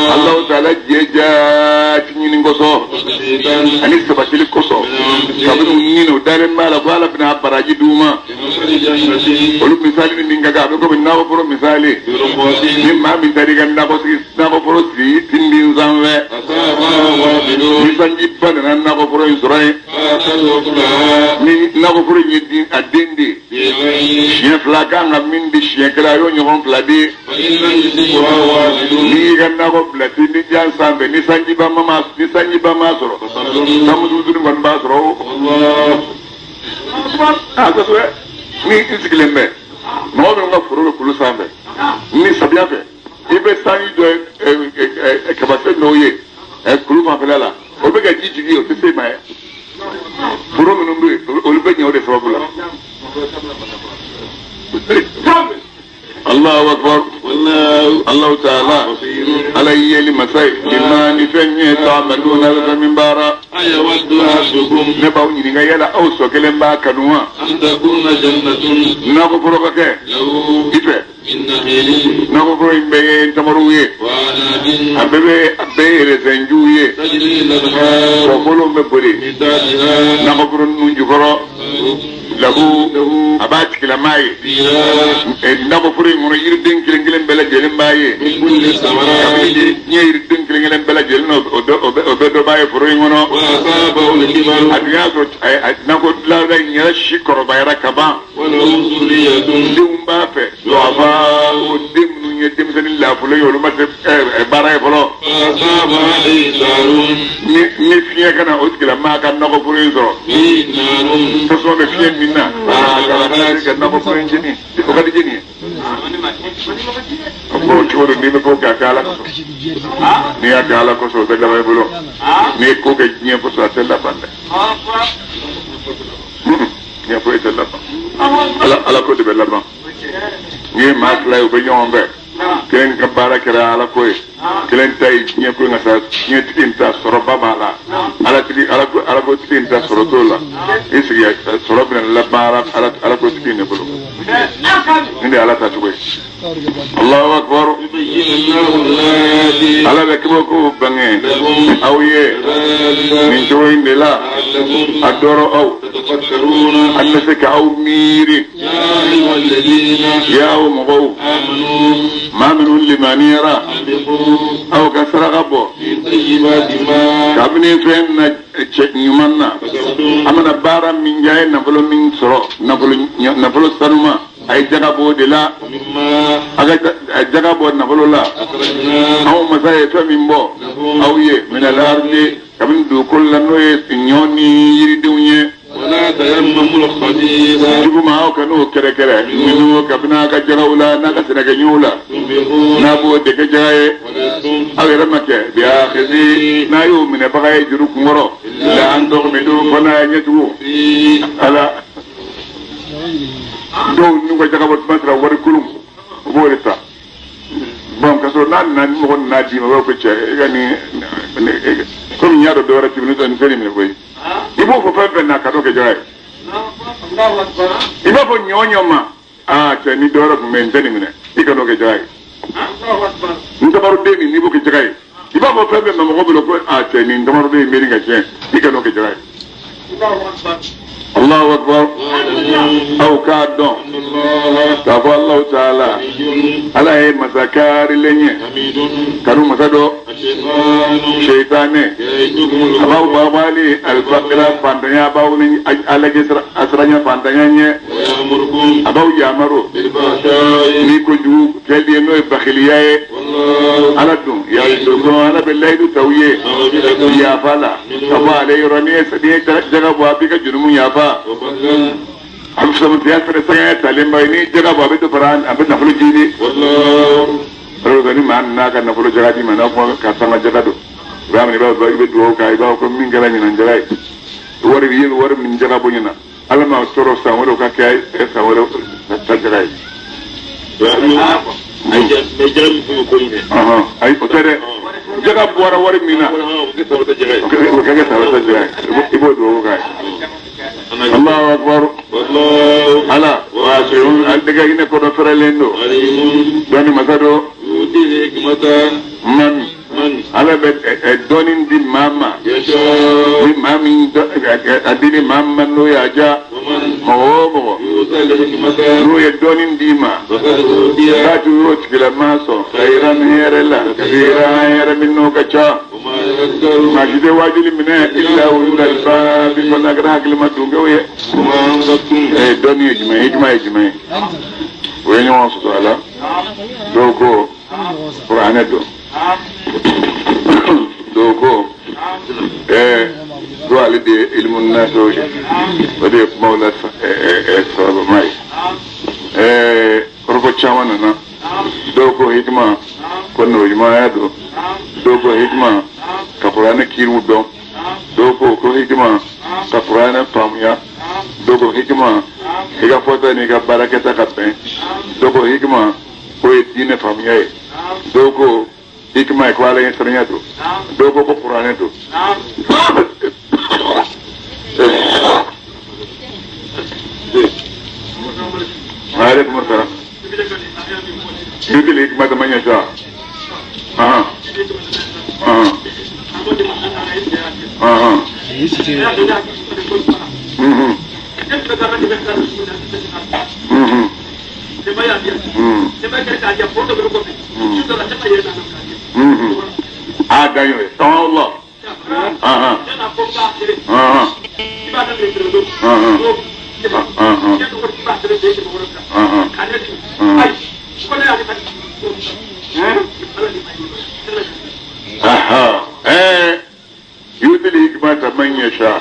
Alahu taala jɛ jaati ɲini kosɔn ani sabatili kosɔn, kabini u ɲini u dalen b'a la ko Ala bɛna baraji d'u ma, olu misali ni min ka kan a bɛ komi nakɔforo misali ni maa min taara i ka nakɔforo sigi tindin sanfɛ ni sanjiba nana nakɔforo in sɔrɔ yen ni nakɔforo in ye a den di siɲɛ fila kan ka min di siɲɛ kelen a y'o ɲɔgɔn fila di n'i y'i ka nakɔ bila tindin jan sanfɛ ni sanjiba ma sɔrɔ sanmusunin kɔni b'a sɔrɔ o a kosɛbɛ ni i sigilen bɛ mɔgɔ minnu ka foro bɛ kulu sanfɛ ni samiya fɛ i bɛ sanji dɔ kabakisɛ dɔw ye kulu fanfɛla la o bɛ ka ji jigin o tɛ se ma ye foro minnu bɛ yen olu bɛ ɲɛ o de sababu la. Allahu akbar Allahu ta'ala ala yeli masa ye bima ni fɛn ye ta'maluna bɛ fɛn min baara ne b'aw ɲininka yala aw sɔ kelen b'a kanu wa nakɔ foro ka kɛ i fɛ nakɔ foro in bɛɛ ye tamaruw ye a bɛɛ ye rezɛnjiw ye kɔkolo bɛ boli nakɔ foro ninnu jukɔrɔ lahu a b'a tigilama ye nakɔ foro in kɔnɔ yiriden kelen kelen bɛɛ lajɛlen b'a ye kabini diɲɛ yiriden kelen kelen bɛɛ lajɛlen o bɛɛ dɔ b'a ye foro in kɔnɔ a dun y'a sɔrɔ nakɔ dilanla in yɛrɛ si kɔrɔbayara ka ban denw b'a fɛ a o den minnu ye denmisɛnnin lafolo ye olu ma se baara ye fɔlɔ ni fiɲɛ ka na o tigilamaa ka nakɔ foro in sɔrɔ tasuma bɛ fiɲɛ min na ka nakɔ foro in jeni o ka di jeni ye a fɔ cogo do n'i bɛ ko kɛ a kɛ ala kosɔn n'i y'a kɛ ala kosɔn o tɛ laban i bolo n'i ye ko kɛ diɲɛ kosɔn a tɛ laban dɛ diɲɛ foyi tɛ laban ala ko de bɛ laban n'i ye maa fila ye u bɛ ɲɔgɔn fɛ kelen ka baara kɛra ala ko ye kelen ta ye diɲɛ ko in ka sa diɲɛtigi in ta sɔrɔba b'a la ala ko tigi in ta sɔrɔ t'o la i sigi sɔrɔ bɛna laban ala ko tigi in de bolo nin de ye ala ta cogo ye Allahu akbar ala bɛ kabako bange aw ye nin cogo in de la a dɔrɔ aw an bɛ se ka aw miiri ya aw mɔgɔw maa minnu limaniyara aw ka saraka bɔ kabini fɛn na cɛ ɲuman na an mana baara min kɛ a ye nafolo min sɔrɔ nafolo sanuma a ye jaga bɔ o de la a ka jaga bɔ nafolo la anw masa ye fɛn min bɔ aw ye minal ardi kabini dugukolo la n'o ye ɲɔ ni yiridenw ye juguma aw kan'o kɛrɛkɛrɛ minnu kabini a ka jagaw la n'a ka sɛnɛkɛɲɔw la n'a b'o de kɛ jaga ye aw yɛrɛ ma kɛ biakhidhi n'a y'o minɛbaga ye juru kunkɔrɔ la an tɔgɔmidu fo n'a ye ɲɛtugu ala dɔw n'u ka jaga bɔ tuma sera wari kolon u b'o de ta bon ka sɔrɔ n'a nana ni mɔgɔ nana d'i ma u b'a fɔ ko cɛ e ka nin komi n y'a dɔn dɔwɛrɛ t'i bolo nin tɛ nin minɛ koyi i b'o fɔ fɛn fɛn na ka n'o kɛ jaga ye i b'a fɔ ɲɔ ɲɔ ma aa cɛ ni dɔwɛrɛ tun bɛ yen n tɛ nin minɛ i ka n'o kɛ jaga ye n tamaruden nin n'i b'o kɛ jaga ye i b'a fɔ fɛn fɛn ma mɔgɔ bolo ko aa cɛ nin tamaruden in bɛ nin ka tiɲɛ i ka n'o kɛ jaga ye Allahu akbar aw k'a dɔn k'a fɔ Allahu ta'ala ala ye masa kaarilen ye kanu masa dɔ seitanɛ a b'aw baabali alifakira fantanya b'aw ni alajɛ asiranya fantanya ɲɛ a b'aw yamaru ni kojugu kɛli ye n'o ye bakiliya ye ala dun ya'idukum ala bɛ layidu t'aw ye yafa la ka bɔ ale yɔrɔ n'i ye jaga bɔ a b'i ka jurumu yafa a bɛ fisamantiya fɛnɛ sangaya talen ba ye n'i jaga bɔ a bɛ dɔ fara a bɛ nafolo jidi o ni maa nana ka nafolo jaga d'i ma n'a fɔ karisa ka jaga don i b'a minɛ i bɛ dugawu kɛ i b'a fɔ ko min kɛra ɲinan jaga ye wari i ye wari min jaga bɔ ɲinan ala ma tɔɔrɔ san wɛrɛ ka kɛ san wɛrɛ ta jaga ye. Ayi o tɛ dɛ jaga bɔra wari min na o kɛ kɛ san wɛrɛ ta jaga ye i b'o dugawu k'a ye. Allahu akbar ala waasi'un al dɛgɛ hinɛ kɔnɔ fɛrɛlen don dɔnni masa don man ala bɛ dɔnni di maa ma ni maa min a di ni maa ma n'o y'a diya mɔgɔ o mɔgɔ N'o ye dɔɔnin d'i ma k'a tun y'o tigilama sɔn khayran hɛrɛ la kasiran hɛrɛ min n'o ka ca maa si tɛ waajuli minɛ illa ulul albabi fo n'a kɛra hakilima dunkew ye. Dɔnni ye jumɛn ye, hikima ye jumɛn ye, o ye ɲɔgɔn sɔsɔ a la. Dɔw ko kuranɛ don, dɔw ko ko ale de ye ilimu nafiw ye, o de ye kumaw la sababama ye. Kɔrɔfɔ caman nana. Dɔw ko hikima ko nɔgɔɲumanya don, dɔw ko hikima ka kuranɛ kiiriw dɔn, dɔw ko hikima ka kuranɛ faamuya, dɔw ko hikima i ka fɔta n'i ka baarakɛta ka bɛn, dɔw ko hikima k'o ye diinɛ faamuya ye, dɔw ko hikima ye ko ala ɲɛ siranya don, dɔw ko kuranɛ don. Waalaikum salam. Yu'til hikmata man yasha. Aha. Aha. Aha. Mhm. Mhm. Mhm. Ah, dayo. Allah. Aha. Aha. Aha. Aha. Aha. Aha. Yu'til hikmata man yasha.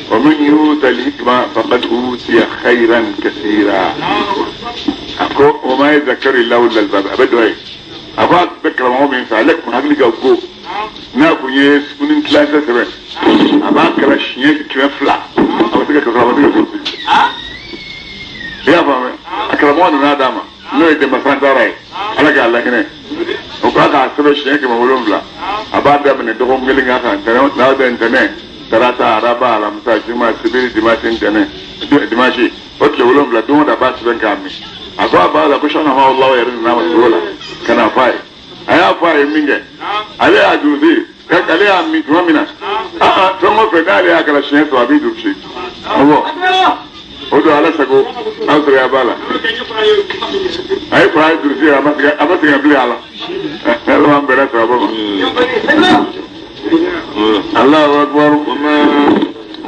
Wa man yu'ta al-hikma faqad utiya khayran kaseera. Ako wa ma yadhakkaru illa ulul albab. A bɛ dɔ ye. A ko a bɛ karamɔgɔ min fɛ, ale kun hakili ka go. N'a kun ye sugunin tilancɛ sɛbɛn, a b'a kalan siɲɛ 200. A bɛ se ka kasɔrɔ a ma se ka fosi. I y'a faamuya? A karamɔgɔ nana d'a ma, n'o ye Demba Santara ye, Ala k'a lahinɛ. O k'a k'a sɛbɛn siɲɛ 700. A b'a daminɛ dɔgɔkun kelen k'a kan, ntɛnɛn n'a bɛ ntɛnɛn, tarata, araba, alamisa, juma, sibiri, dimanche, ntɛnɛn, dimanche. O tile 7 don o don a b'a sɛbɛn k'a min. A ko a b'a la ko sɔnna ma Alahu yɛrɛ nana ma sugo la ka na f'a ye. A y'a fɔ a ye min kɛ, ale y'a durusi, ale y'a min tuma min na, fɛn o fɛn n'ale y'a kalan siɲɛ 3 a b'i durusi. Awɔ. O don Ala sago, an sɔrɔ ya b'a la. A ye kuran durusi, a ma sɛgɛn bilen a la. Ala m'an bɛrɛ sɔrɔ ma. Allahu akbar.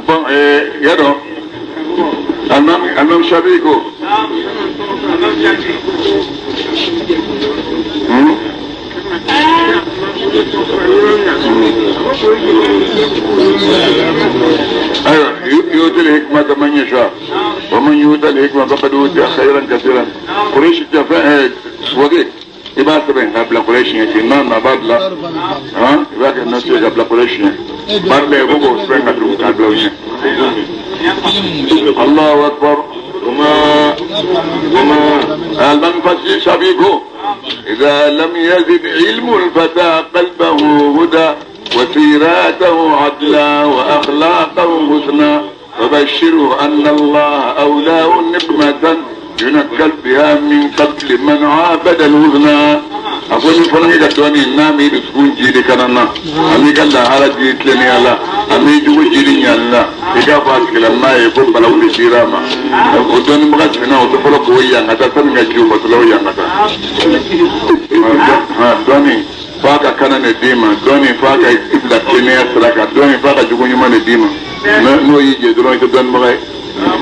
Bon, y'a dɔn, Alimami Shafi'i ko. Ayiwa, yu'til hikmata man yasha wa man yu'tal hikma faqad utiya khayran kaseeran. Quraysh tɛ fɛn wage i b'a sɛbɛn k'a bila Quraysh ɲɛ ten, n'a na b'a bila, i b'a kɛ nasi ye ka bila Quraysh ɲɛ. Bari la i ko k'o sɛbɛn ka tugu k'a bila o ɲɛ. Allahu akbar. Alimami Fasi Shafi'i ko إذا لم يزد علم الفتى قلبه هدى وسيراته عدلا وأخلاقه حسنا فبشره أن الله أولاه نقمة ينكل بها من قبل من عابد الوثنى. أقول فلان إذا توني نامي بسكون جيري كنانا أمي قال لا على جيت لني الله أمي جو جيري الله إذا فاتك لما يكون بلو بسيراما ودوني مغاز هنا وتفلق قوية غدا سنة جيو بطلو يا غدا دوني فاكا كان نديما دوني فاكا إبلا كنيا سراكا دوني فاكا جوغو نيما نديما نو يجي دروني تدون مغاي.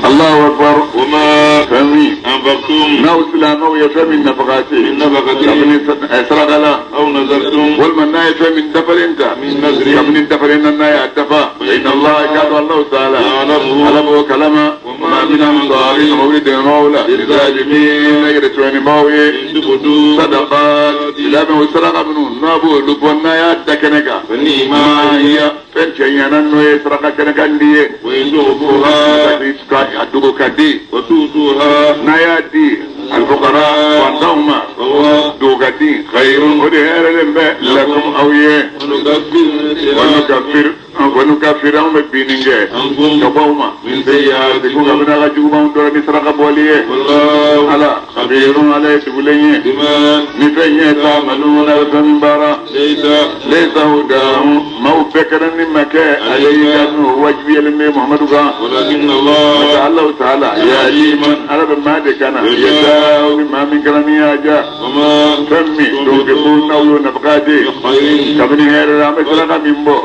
الله أكبر. وما فهمي أنفقتم ناو سلامو يفهم النفقات من نفقة سرق لا أو نذرتم والمن يفهم من دفر انت من نذر من دفر ان الناي الدفا فإن الله كاد الله تعالى يعلمه كلامه وما من أنصار مولد المولى للظالمين يرتون موي صدقات سلامه سرق منه نابو لبنا يا دكنك فنيما هي فنشينا نو يسرق كنك عندي وإن تخفوها دوكادي وتؤتوها نيادي الفقراء وانتهما دوكادي خير ودهير لكم أويه ونكفر هم بينينجي كبوما من سيئاتكم كبنا غجوبا دورني سرق بوليه والله على sa khabirun ala ye dugulen ye ni fɛn ye ta'maluna bɛ fɛn min baara laysa hudahum maaw bɛɛ kɛra ni ma kɛ alayka n'o wajibiyalen bɛ Muhamadu kan nka Alahu taala yahdi man ala bɛ maa de kana yasha'u ni maa min kɛra ni y'a diya fɛn min tunfiquna n'aw y'o nafaka di kabini hɛrɛ la an bɛ saraka min bɔ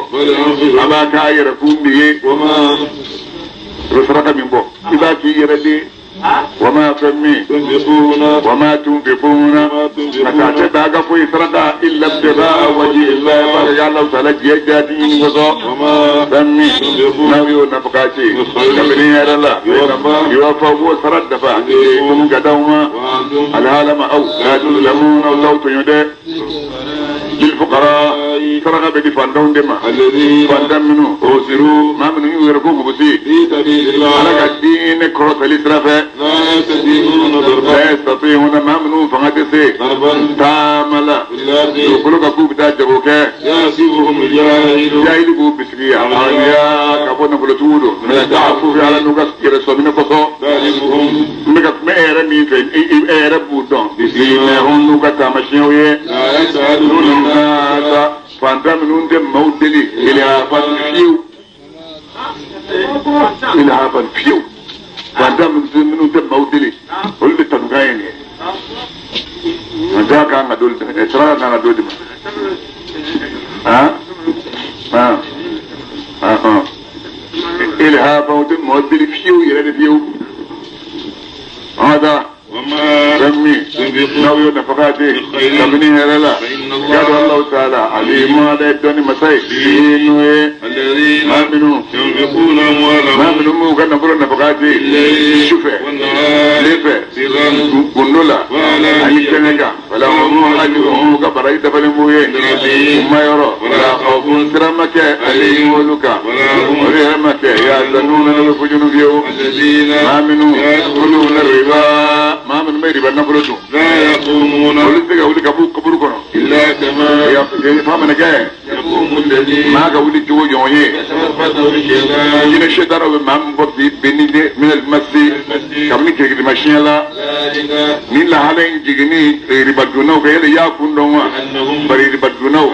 a b'a k'a yɛrɛ kun de ye i bɛ saraka min bɔ i b'a k'i yɛrɛ de ye wama fɛn min wama tunfiquna ka taa tɛ b'a ka foyi saraka illa ibtigha'a wajhi llahi b'a kɛ Alahu taala diɲɛ jaati ɲini kosɔn fɛn min n'aw y'o nafaka ci kabini hɛrɛ la yuwaffa b'o sara dafa ilaykum ka d'aw ma alhalama aw la tuzlamuna aw t'aw tɔɲɔ dɛ lilfuqara saraka bɛ di fantanw de ma fantan minnu usiru maa minnu y'u yɛrɛ ko gosi ala ka diinɛ kɔrɔtali sira fɛ la yastati'una maa minnu fanga tɛ se taama la dugukolo kan k'u bɛ taa jago kɛ jahili b'u bisigiya aghniya ka bɔ nafolotigiw don mina ta'afufi ala n'u ka yɛrɛ sɔminɛ kosɔn n bɛ ka kuma e yɛrɛ min fɛ e yɛrɛ b'u dɔn bisimahum n'u ka taamasiyɛnw ye nasa fantan minnu tɛ maaw deli ilhafan fiyewu ilhafan fiyewu fantan minnu tɛ maaw deli olu de tanukan ye nin ye fantan kan ka doli dɛmɛ saraka kan ka doli dɛmɛ han han han ilhafan u tɛ maaw deli fiyewu yɛrɛ de fiyewu hada fɛn min n'aw y'o nafaka di kabini hɛrɛ la y'a dɔn Alahu taala alimu ala ye dɔnni masa ye bihi n'o ye maa minnu b'u ka nafolo nafaka di su fɛ tile fɛ gundo la ani kɛnɛ kan falahum ajruhum ka baraji dafalen b'u ye u ma yɔrɔ wala khawfun siran ma kɛ alayhim olu kan olu yɛrɛ ma kɛ yahzanuna n'u bɛ fujunu fiyewu maa minnu ya'kuluna riba maa minnu bɛ riba nafolo dun olu tɛ se ka wuli ka b'u kaburu kɔnɔ fa mana kɛ maa ka wuli cogo ɲɔgɔn ye jinɛ sɛtanaw bɛ maa min bɔ k'i bin ni de minal masi kabini kirikirimasiyɛn la ni lahala in jiginni riba dunnaw kan yala i y'a kun dɔn wa bari riba dunnaw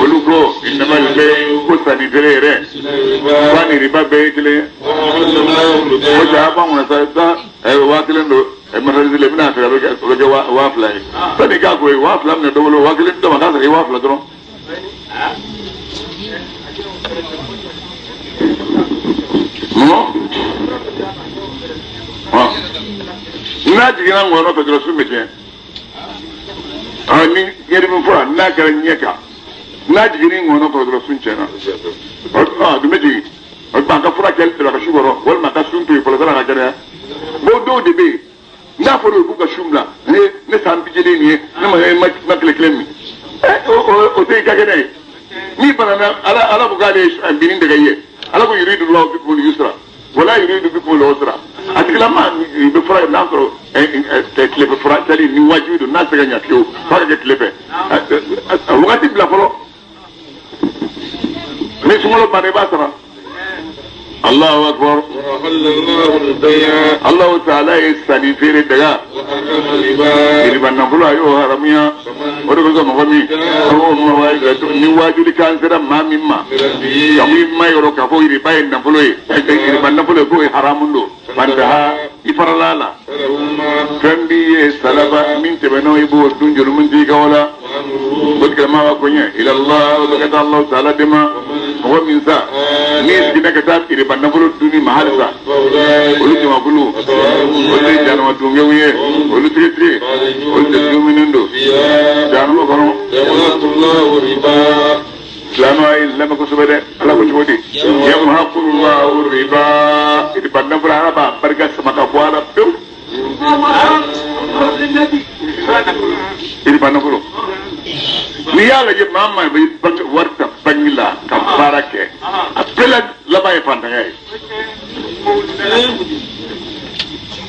olu ko innamal bay'u ko sanni feere yɛrɛ fa ni riba bɛɛ ye kelen ye o ja b'an kunna sa 1000 don marchandise la i bɛna feere a bɛ kɛ 2000 ye sani k'a ko ye 2000 minɛ dɔ bolo 1000 dɔ ma k'a sara i 2000 dɔrɔn. N'a jiginna ŋɔnɔ fɛ dɔrɔn sun bɛ tiɲɛ ni ɲɛdimi fura n'a kɛra ɲɛ kan n'a jiginni ŋɔnɔ kɔrɔ dɔrɔn sun tiɲɛna a dun bɛ jigin o tuma a ka fura kɛli a ka su kɔrɔ walima a ka sun to yen fɔlɔ san'a ka kɛnɛya bon dɔw de bɛ yen n'a fɔra u k'u ka sun bila ne san bi jeli nin ye ne ma tile kelen min o tɛ i ka kɛnɛ ye n'i banana ala ko k'ale ye binni dɛgɛ ye ala ko yuridu lahu bikumul yusra wala yuridu bikumul usra a tigilama i bɛ fura n'a sɔrɔ tilefɛ fura kɛli ni wajibi don n'a tɛ se ka ɲɛ fiyewu f'a ka kɛ tile fɛ a wagati bila fɔlɔ ni sunkalo banna i b'a sara. Allahu akbar. Allahu ta'ala ye sanni feere daga. Riba nafolo a y'o haramuya. O de kosɔn mɔgɔ min ni waajuli kan sera maa min ma ka i ma yɔrɔ k'a fɔ riba ye nafolo ye riba nafolo ye k'o ye haramu don. Fantaha i farala a la. Fɛn b'i ye salaba min tɛmɛn'o i b'o dun jurumu t'i kan o la. O tigilama b'a ko ɲɛ ilallah o bɛ ka taa Allahu ta'ala de ma mɔgɔ min sa n'i seginna ka taa riba nafolo dunni ma halisa olu jamakulu olu ye jahanama dunkew ye olu tigitigi olu de dumuni don jahanama kɔnɔ. Silamɛw a ye lamɛn kosɛbɛ dɛ ala ko cogo di yamhaqullahu riba riba nafolo ala b'a barika sama ka bɔ a la pewu. Riba nafolo n'i y'a lajɛ maa maa bɛ wari ta banki la ka baara kɛ a bɛɛ la laban ye fantanya ye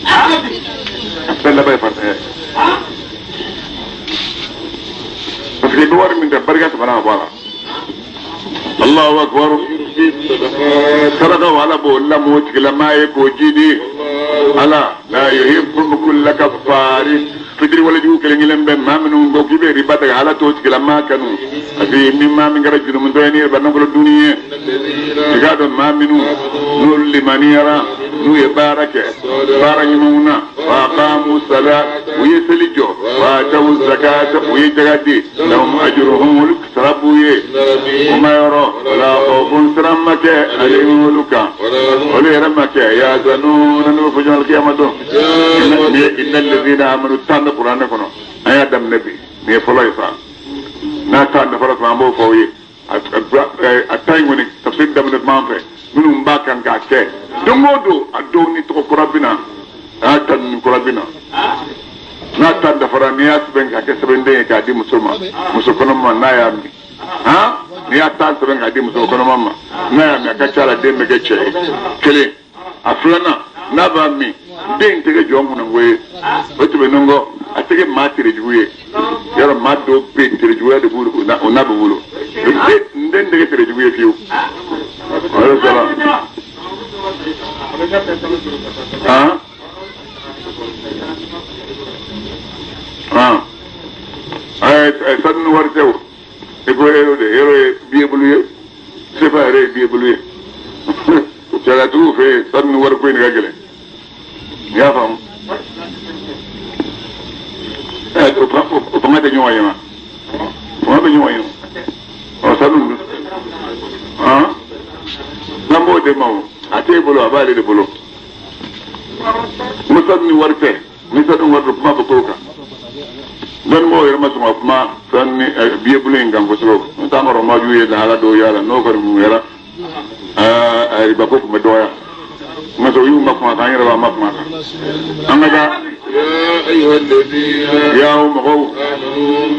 a bɛɛ laban ye fantanya ye parce que i bɛ wari min ta barika samara ka bɔ a la. Allahu akbar. Saraka wala b'o lamɔ o tigilamaa ye k'o jidi. Ala la yuhibbu kulla kaffarin. Fitiri wale jugu kelen kelen bɛ maa minnu ko k'i bɛ riba ta ala t'o tigilamaa kanu. Parce que ni maa min kɛra jurumutɔ ye ni riba nafolo dunni ye. I k'a dɔn maa minnu n'olu limaniyara n'u ye baara kɛ baara ɲumanw na wa aqamu sala u ye seli jɔ wa atawu zakata u ye jaga di lahum ajruhum olu sara b'u ye o ma yɔrɔ wala khawfun siran ma kɛ alayhim olu kan olu yɛrɛ ma kɛ yahzanuna n'u bɛ fɔ ɲɔgɔn alikiyama don inna alladhina amanu tan bɛ kuranɛ kɔnɔ an y'a daminɛ bi nin ye fɔlɔ ye sa n'a tan dafara tuma an b'o fɔ aw ye a ta in kɔni tafsir daminɛ tuma an fɛ minnu b'a kan k'a kɛ don o don a dɔw ni tɔgɔ kura bɛ na a ta ni kura bɛ na n'a ta dafara n'i y'a sɛbɛn k'a kɛ sɛbɛnden ye k'a di muso ma muso kɔnɔma n'a y'a min han n'i y'a ta sɛbɛn k'a di muso kɔnɔma ma n'a y'a min a ka ca la den bɛ kɛ cɛ ye kelen a filanan n'a b'a min den tɛ kɛ jɔn kunnango ye o tɛmɛnen kɔ a tɛ kɛ maa terejugu ye yɔrɔ maa dɔw bɛ yen terejuguya de b'u o n'a b'u bolo den tɛ kɛ terejugu ye fiyewu o ye sɔrɔ han han ɛɛ sanu ni wari tɛ o i ko ero de ero ye biye bolo ye sefa yɛrɛ ye biye bolo ye sariyatigiw fɛ yen sanu ni wari ko in de ka gɛlɛn i y'a faamu o fanga tɛ ɲɔgɔn ye ma fanga bɛ ɲɔgɔn ye ɔ sanu dun han n'an b'o de ma o a t'e bolo a b'ale de bolo ni sanu ni wari tɛ ni sanu ni wari don kuma bɛ k'o kan dɔnnibaaw yɛrɛ ma sɔn ka kuma sanu ni biye bolo in kan kosɛbɛ n'o tɛ an kɔrɔ maju ye lahala dɔw y'a la n'o kɔni kun kɛra a riba ko tun bɛ dɔgɔya nka sɔrɔ y'u ma kuma kan an yɛrɛ b'a ma kuma kan an ka taa ya mɔgɔw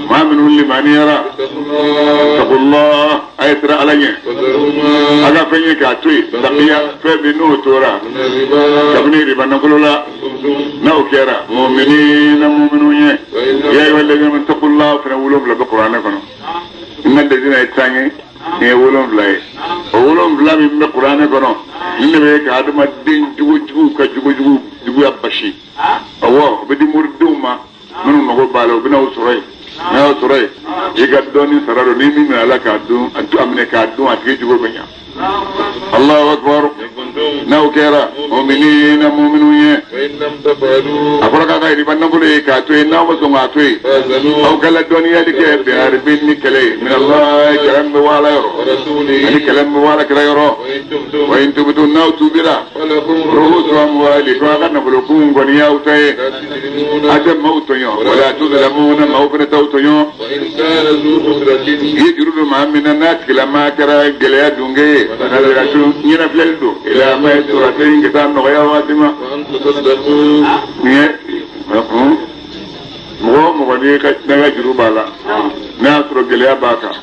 maa minnu limaniyara taqullah a ye siran ala ɲɛ a ka fɛn ye k'a to yen baqiya fɛn min n'o tora kabini riba nafolo la n'aw kɛra mu'minina mu'minu ye ya ayyuha alladhina amanu taqullah fana wolonwula bɛ kuranɛ kɔnɔ inna alladhina ye tan ye nin ye wolonwula ye o wolonwula min bɛ kuranɛ kɔnɔ nin de bɛ ka adamaden jogojuguw ka jogojugu juguya basi awɔ o bɛ di moridenw ma minnu mago b'a la u bɛna o sɔrɔ yen n'a y'o sɔrɔ yen i ka dɔɔnin sara don ni min minɛ ala k'a dun a minɛ k'a dun a tigi jogo bɛ ɲa Allahu akbar n'aw kɛra mu'minina mu'minu ye a fɔra k'a ka riba nafolo ye k'a to yen n'aw ma sɔn k'a to yen aw ka ladɔnniyali kɛ bi harbin ni kɛlɛ ye min Allah kɛlɛ min bɛ wala yɔrɔ ani kɛlɛ min bɛ wala kira yɔrɔ wa in tubtum n'aw tubira ru'usu amwalikum a ka nafolo kun kɔni y'aw ta ye a tɛ maaw tɔɲɔ wala tuzlamuna maaw fana t'aw tɔɲɔ i ye juru don maa min na n'a tigilamaa kɛra gɛlɛya dunge ye naziratun ɲɛnafilɛli don ila maysaratin ka taa nɔgɔya waati ma nin ye mɔgɔ o mɔgɔ n'i ka n'a ka juru b'a la n'a y'a sɔrɔ gɛlɛya b'a kan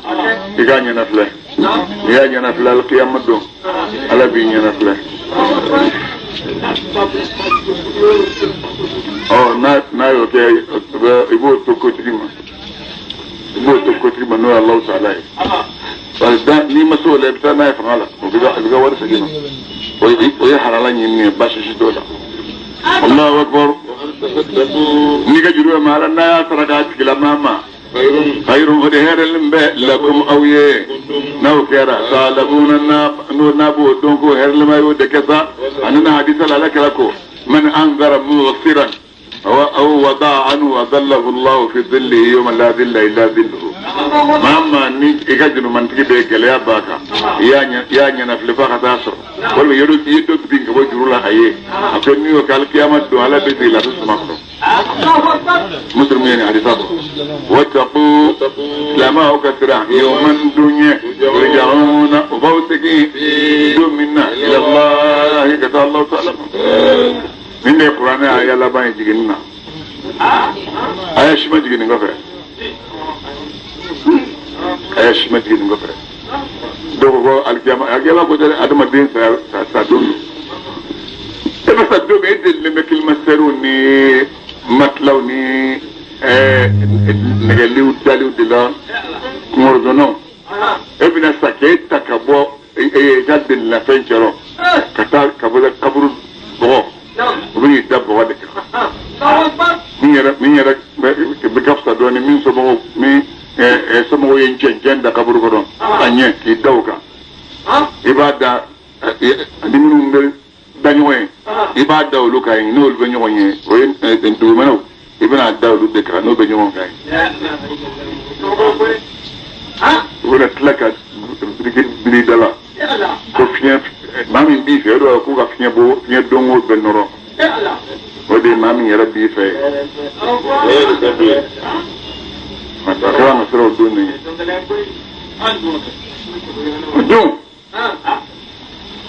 i k'a ɲɛnafilɛ n'i y'a ɲɛnafilɛ alikiyama don ala b'i ɲɛnafilɛ ɔ n'a y'o kɛ i b'o to kotigi ma i b'o to kotigi ma n'o ye Alahu taala ye parce que n'i ma se o la i bɛ taa n'a ye fanga la o b'i ka wari segin ma o ye halala ɲinini ye baasi si t'o la Allahu akbar n'i ka juru bɛ maa la n'a y'a sara k'a tigilamaa ma khayrun o de hɛrɛlen bɛ lakum aw ye n'aw kɛra ta'lamuna n'a b'o dɔn ko hɛrɛlema y'o de kɛ sa ani na hadisa la ala kira ko man anzara mu'siran aw wada'a anhu adallahu Allahu fi dhillihi yawma la dhilla illa dhilluhu maa maa ni i ka jurumantigi bɛ gɛlɛya b'a kan i y'a ɲɛnafilɛ f'a ka taa sɔrɔ walima i ye dɔ bin ka bɔ juru la a ye a ko n'i y'o kɛ alikiyama don ala bɛ sigi lafi suma kɔrɔ muslim ye nin hadisa bɔ wattaqu silamɛw ka siran yawman don ɲɛ turja'una o b'aw segin don min na ilallahi ka taa Allahu ta'ala ma nin de ye kuranɛ aya laban ye jiginni na aya si ma jigin nin kɔfɛ aya si ma jigin nin kɔfɛ dɔw ko ko alikiyama alikiyama ko tɛ adamaden sa sa don don e bɛ sa don min e delilen bɛ kilimasɛriw ni matilaw ni nɛgɛliw daliw de la kunkɔrɔdonnaw e bɛna sa k'e ta ka bɔ i ka delilafɛn cɛrɔ ka taa ka bɔ kaburu bɔgɔ o bɛ n'i da bɔgɔ de kan min yɛrɛ bɛ ka fisa dɔɔnin min somɔgɔw min somɔgɔw ye cɛncɛn da kaburu kɔnɔ a ɲɛ k'i da o kan i b'a da ani minnu bɛ da ɲɔgɔn ye i b'a da olu kan yen n'olu bɛ ɲɔgɔn ye o ye dugumɛnɛw i bɛna da olu de kan n'o bɛ ɲɔgɔn kan ye u bɛna tila ka biriki biri da la ko fiɲɛ maa min b'i fɛ o de b'a k'u ka fiɲɛ bɔ fiɲɛ donko bɛɛ nɔrɔ o de ye maa min yɛrɛ b'i fɛ a kɛra an ka siraw don nin ye o don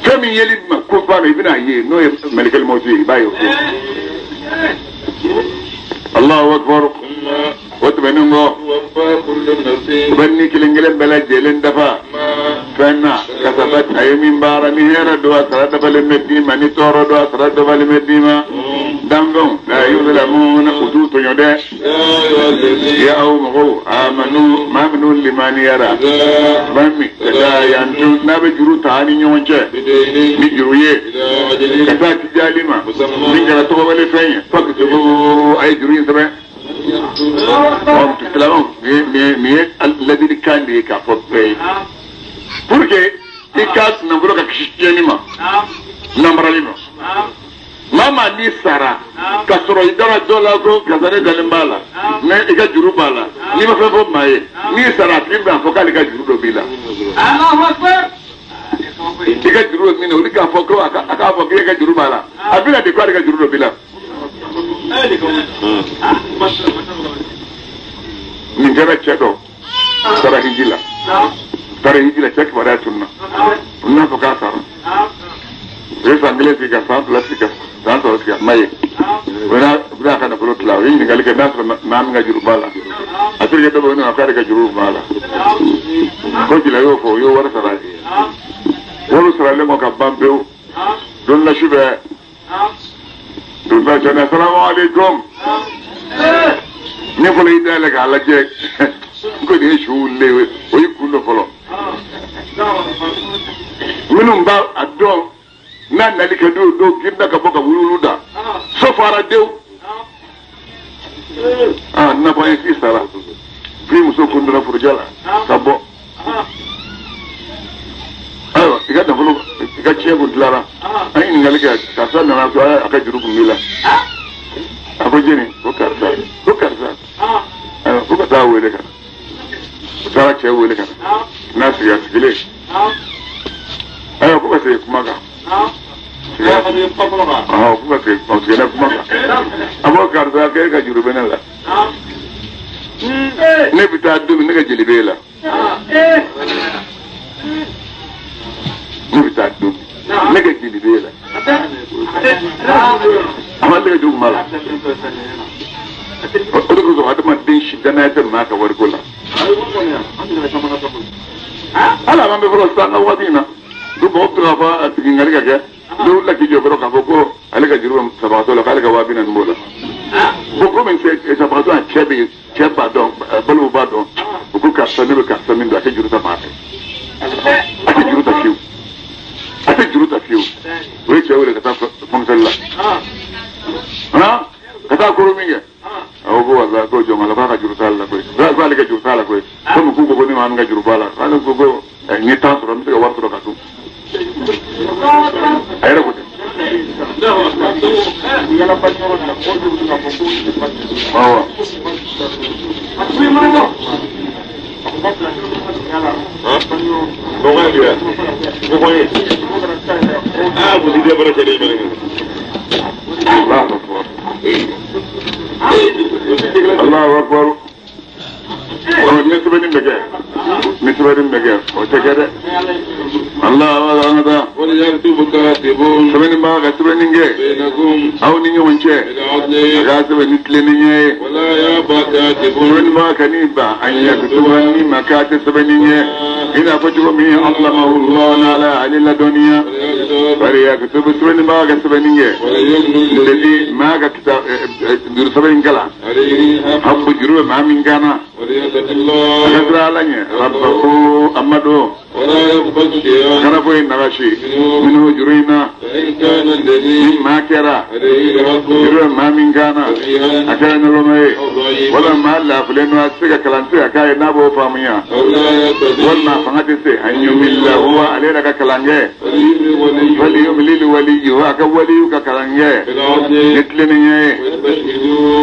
fɛn min yeli ma ko ba la i bɛna ye n'o ye mɛlɛkɛli mɔti ye i b'a ye o don Allahu akbar o tɛmɛnen kɔ u bɛ ni kelen kelen bɛɛ lajɛlen dafa fɛn na kasabat a ye min baara ni hɛrɛ don a sara dafalen bɛ d'i ma ni tɔɔrɔ don a sara dafalen bɛ d'i ma danfɛnw la yuzlamuna u t'u tɔɲɔ dɛ ya aw mɔgɔw amanu maa minnu limaniyara maa min tadayantum n'a bɛ juru ta ni ɲɔgɔn cɛ ni juru ye ka taa tijali ma min kɛra tɔgɔwale fɛn ye faktubu a ye juru in sɛbɛn silamɛw nin ye ladilikan de ye k'a fɔ bɛɛ ye pour que i ka nafolo ka kisi tiɲɛni ma namarali ma maa maa n'i sara ka sɔrɔ i dara dɔ la ko karisa ne dalen b'a la mais i ka juru b'a la n'i ma fɛn fɔ maa ye n'i sara a tigi bɛna fɔ k'ale ka juru dɔ b'i la i ka juru bɛ min na olu k'a fɔ ko a k'a fɔ k'e ka juru b'a la a bɛna de k'ale ka juru dɔ b'i la nin kɛra cɛ dɔ taara hiji la taara hiji la cɛ kibaruya tununna u n'a fɔ k'a sara u ye san kelen sigi ka san fila sigi ka san saba sigi a ma ye u bɛna a ka nafolo tila u ye ɲininkali kɛ n'a sɔrɔ maa min ka juru b'a la a terikɛ dɔ bɛ yen nɔ k'ale ka juru b'a la ko jila y'o fɔ u y'o wari sara wari saralen kɔ ka ban pewu don la su bɛɛ don la sani asalamu aleykum ne fɔlɔ y'i dayɛlɛ k'a lajɛ ko nin ye su wulilen ye o y'i kun dɔ fɔlɔ minnu b'a a dɔn n'a nali ka di o dɔw girinna ka bɔ ka wuluwulu da so fara denw aa nafa ye k'i sara f'i muso kun donna forojɛ la ka bɔ ayiwa i ka nafolo i ka tiɲɛ kun tilara an ye ɲininkali kɛ karisa nana so a ka juru kun b'i la a ko jeni ko karisa ko karisa ayiwa ko ka taa wele ka na u taara cɛ wele ka na n'a sigi a sigilen ayiwa ko ka segin kuma kan ko ka segin kuma kan a ko karisa k'e ka juru bɛ ne la ne bɛ taa don min ne ka jeli b'e la ne bɛ taa don min ne ka jeli b'e la a ma ne ka juru b'a la o de kosɔn adamaden si danaya tɛ maa ka wariko la hali a b'an bɛ fɔlɔ sisan an ka waati in na du mɔgɔ bɛ to k'a fɔ a ɲininkali ka kɛ dɔw wulila k'i jɔ dɔrɔn k'a fɔ ko ale ka juru bɛ sabagatɔ la k'ale ka 40,000 b'o la bon komi sabagatɔ a cɛ bɛ yen cɛ b'a dɔn balimaw b'a dɔn u ko karisa ne bɛ karisa min dɔn a tɛ juru ta maa fɛ a tɛ juru ta fiyewu a tɛ juru ta fiyewu o ye cɛ wele ka taa fɔnkisɛli la ka taa koro min kɛ a ko ko wala ko jɔn la k'a ka juru t'a la koyi k'ale ka juru t'a la koyi komi k'u ko ko ne maa min ka juru b'a la k'ale ko ko n ye tan sɔrɔ n bɛ se ka wari sɔrɔ ka dun a yɛrɛ ko ten. Awɔ. Allahu akbar. Allahu akbar. Ni sɛbɛnni bɛ kɛ ni sɛbɛnni bɛ kɛ o tɛ kɛ dɛ Allah an ka taa sɛbɛnni b'a ka sɛbɛnni kɛ aw ni ɲɔgɔn cɛ a k'a sɛbɛn ni tilennenya ye sɛbɛnni b'a ka ni ban an ye kutuba ni ma k'a tɛ sɛbɛnni ɲɛ i n'a fɔ cogo min allamahullah ala ale ladɔnniya bari a kutubu sɛbɛnni b'a ka sɛbɛnni kɛ ladi maa ka kita juru sɛbɛn in kalan habu juru bɛ maa min kan na a ka siran ala ɲɛ rabbahu amadu Kana foyi nagasi minnu juru in na ni maa kɛra juru bɛ maa min kan na a kɛra naloma ye wala maa laafilen don a tɛ se ka kalan tɛ se ka k'a ye n'a b'o faamuya walima a fanga tɛ se an yumilla huwa ale yɛrɛ ka kalan kɛ falyumlil waliyuhu a ka waliyu ka kalan kɛ ni tilennenya ye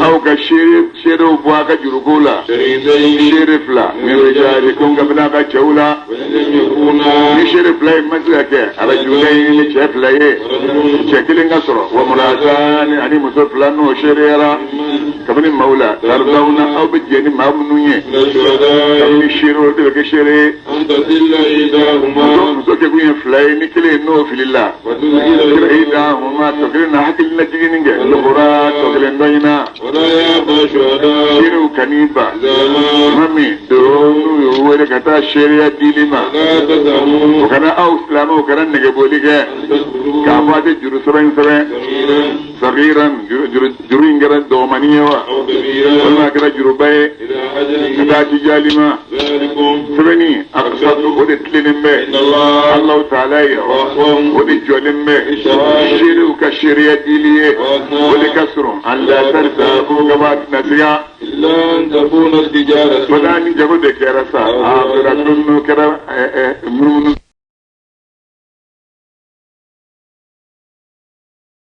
aw ka seerew bɔ a ka juruko la seere fila min rijalikum kabini a ka cɛw la ni seere fila ye ma se ka kɛ rajulayni ni cɛ fila ye cɛ kelen ka sɔrɔ wa imra'atani ani muso fila n'o seereyara kabini maaw la taridawuna aw bɛ jɛ ni maa minnu ye kabini seere olu de bɛ kɛ seere ye muso kɛkun ye fila ye ni kelen ye n'o filila ihdahuma tɔ kelen na hakili lajiginni kɛ lukhra tɔ kelen dɔ in na seerew kan'i ban tuma min don n'u y'u wele ka taa seereya dili ma o kana aw silamɛw kana nɛgɛboli kɛ k'a fɔ a tɛ juru sɛbɛn in sɛbɛn sagiran juru in kɛra dɔgɔmani ye wa walima a kɛra juruba ye ka taa ci jali ma sɛbɛnni a o de tilennen bɛ Alahu taala ye o de jɔlen bɛ seerew ka seereya dili ye o de ka surun an la tartabu kaba tɛna siga fo ni jago de kɛra sa a kɛra don kɛra munumunu.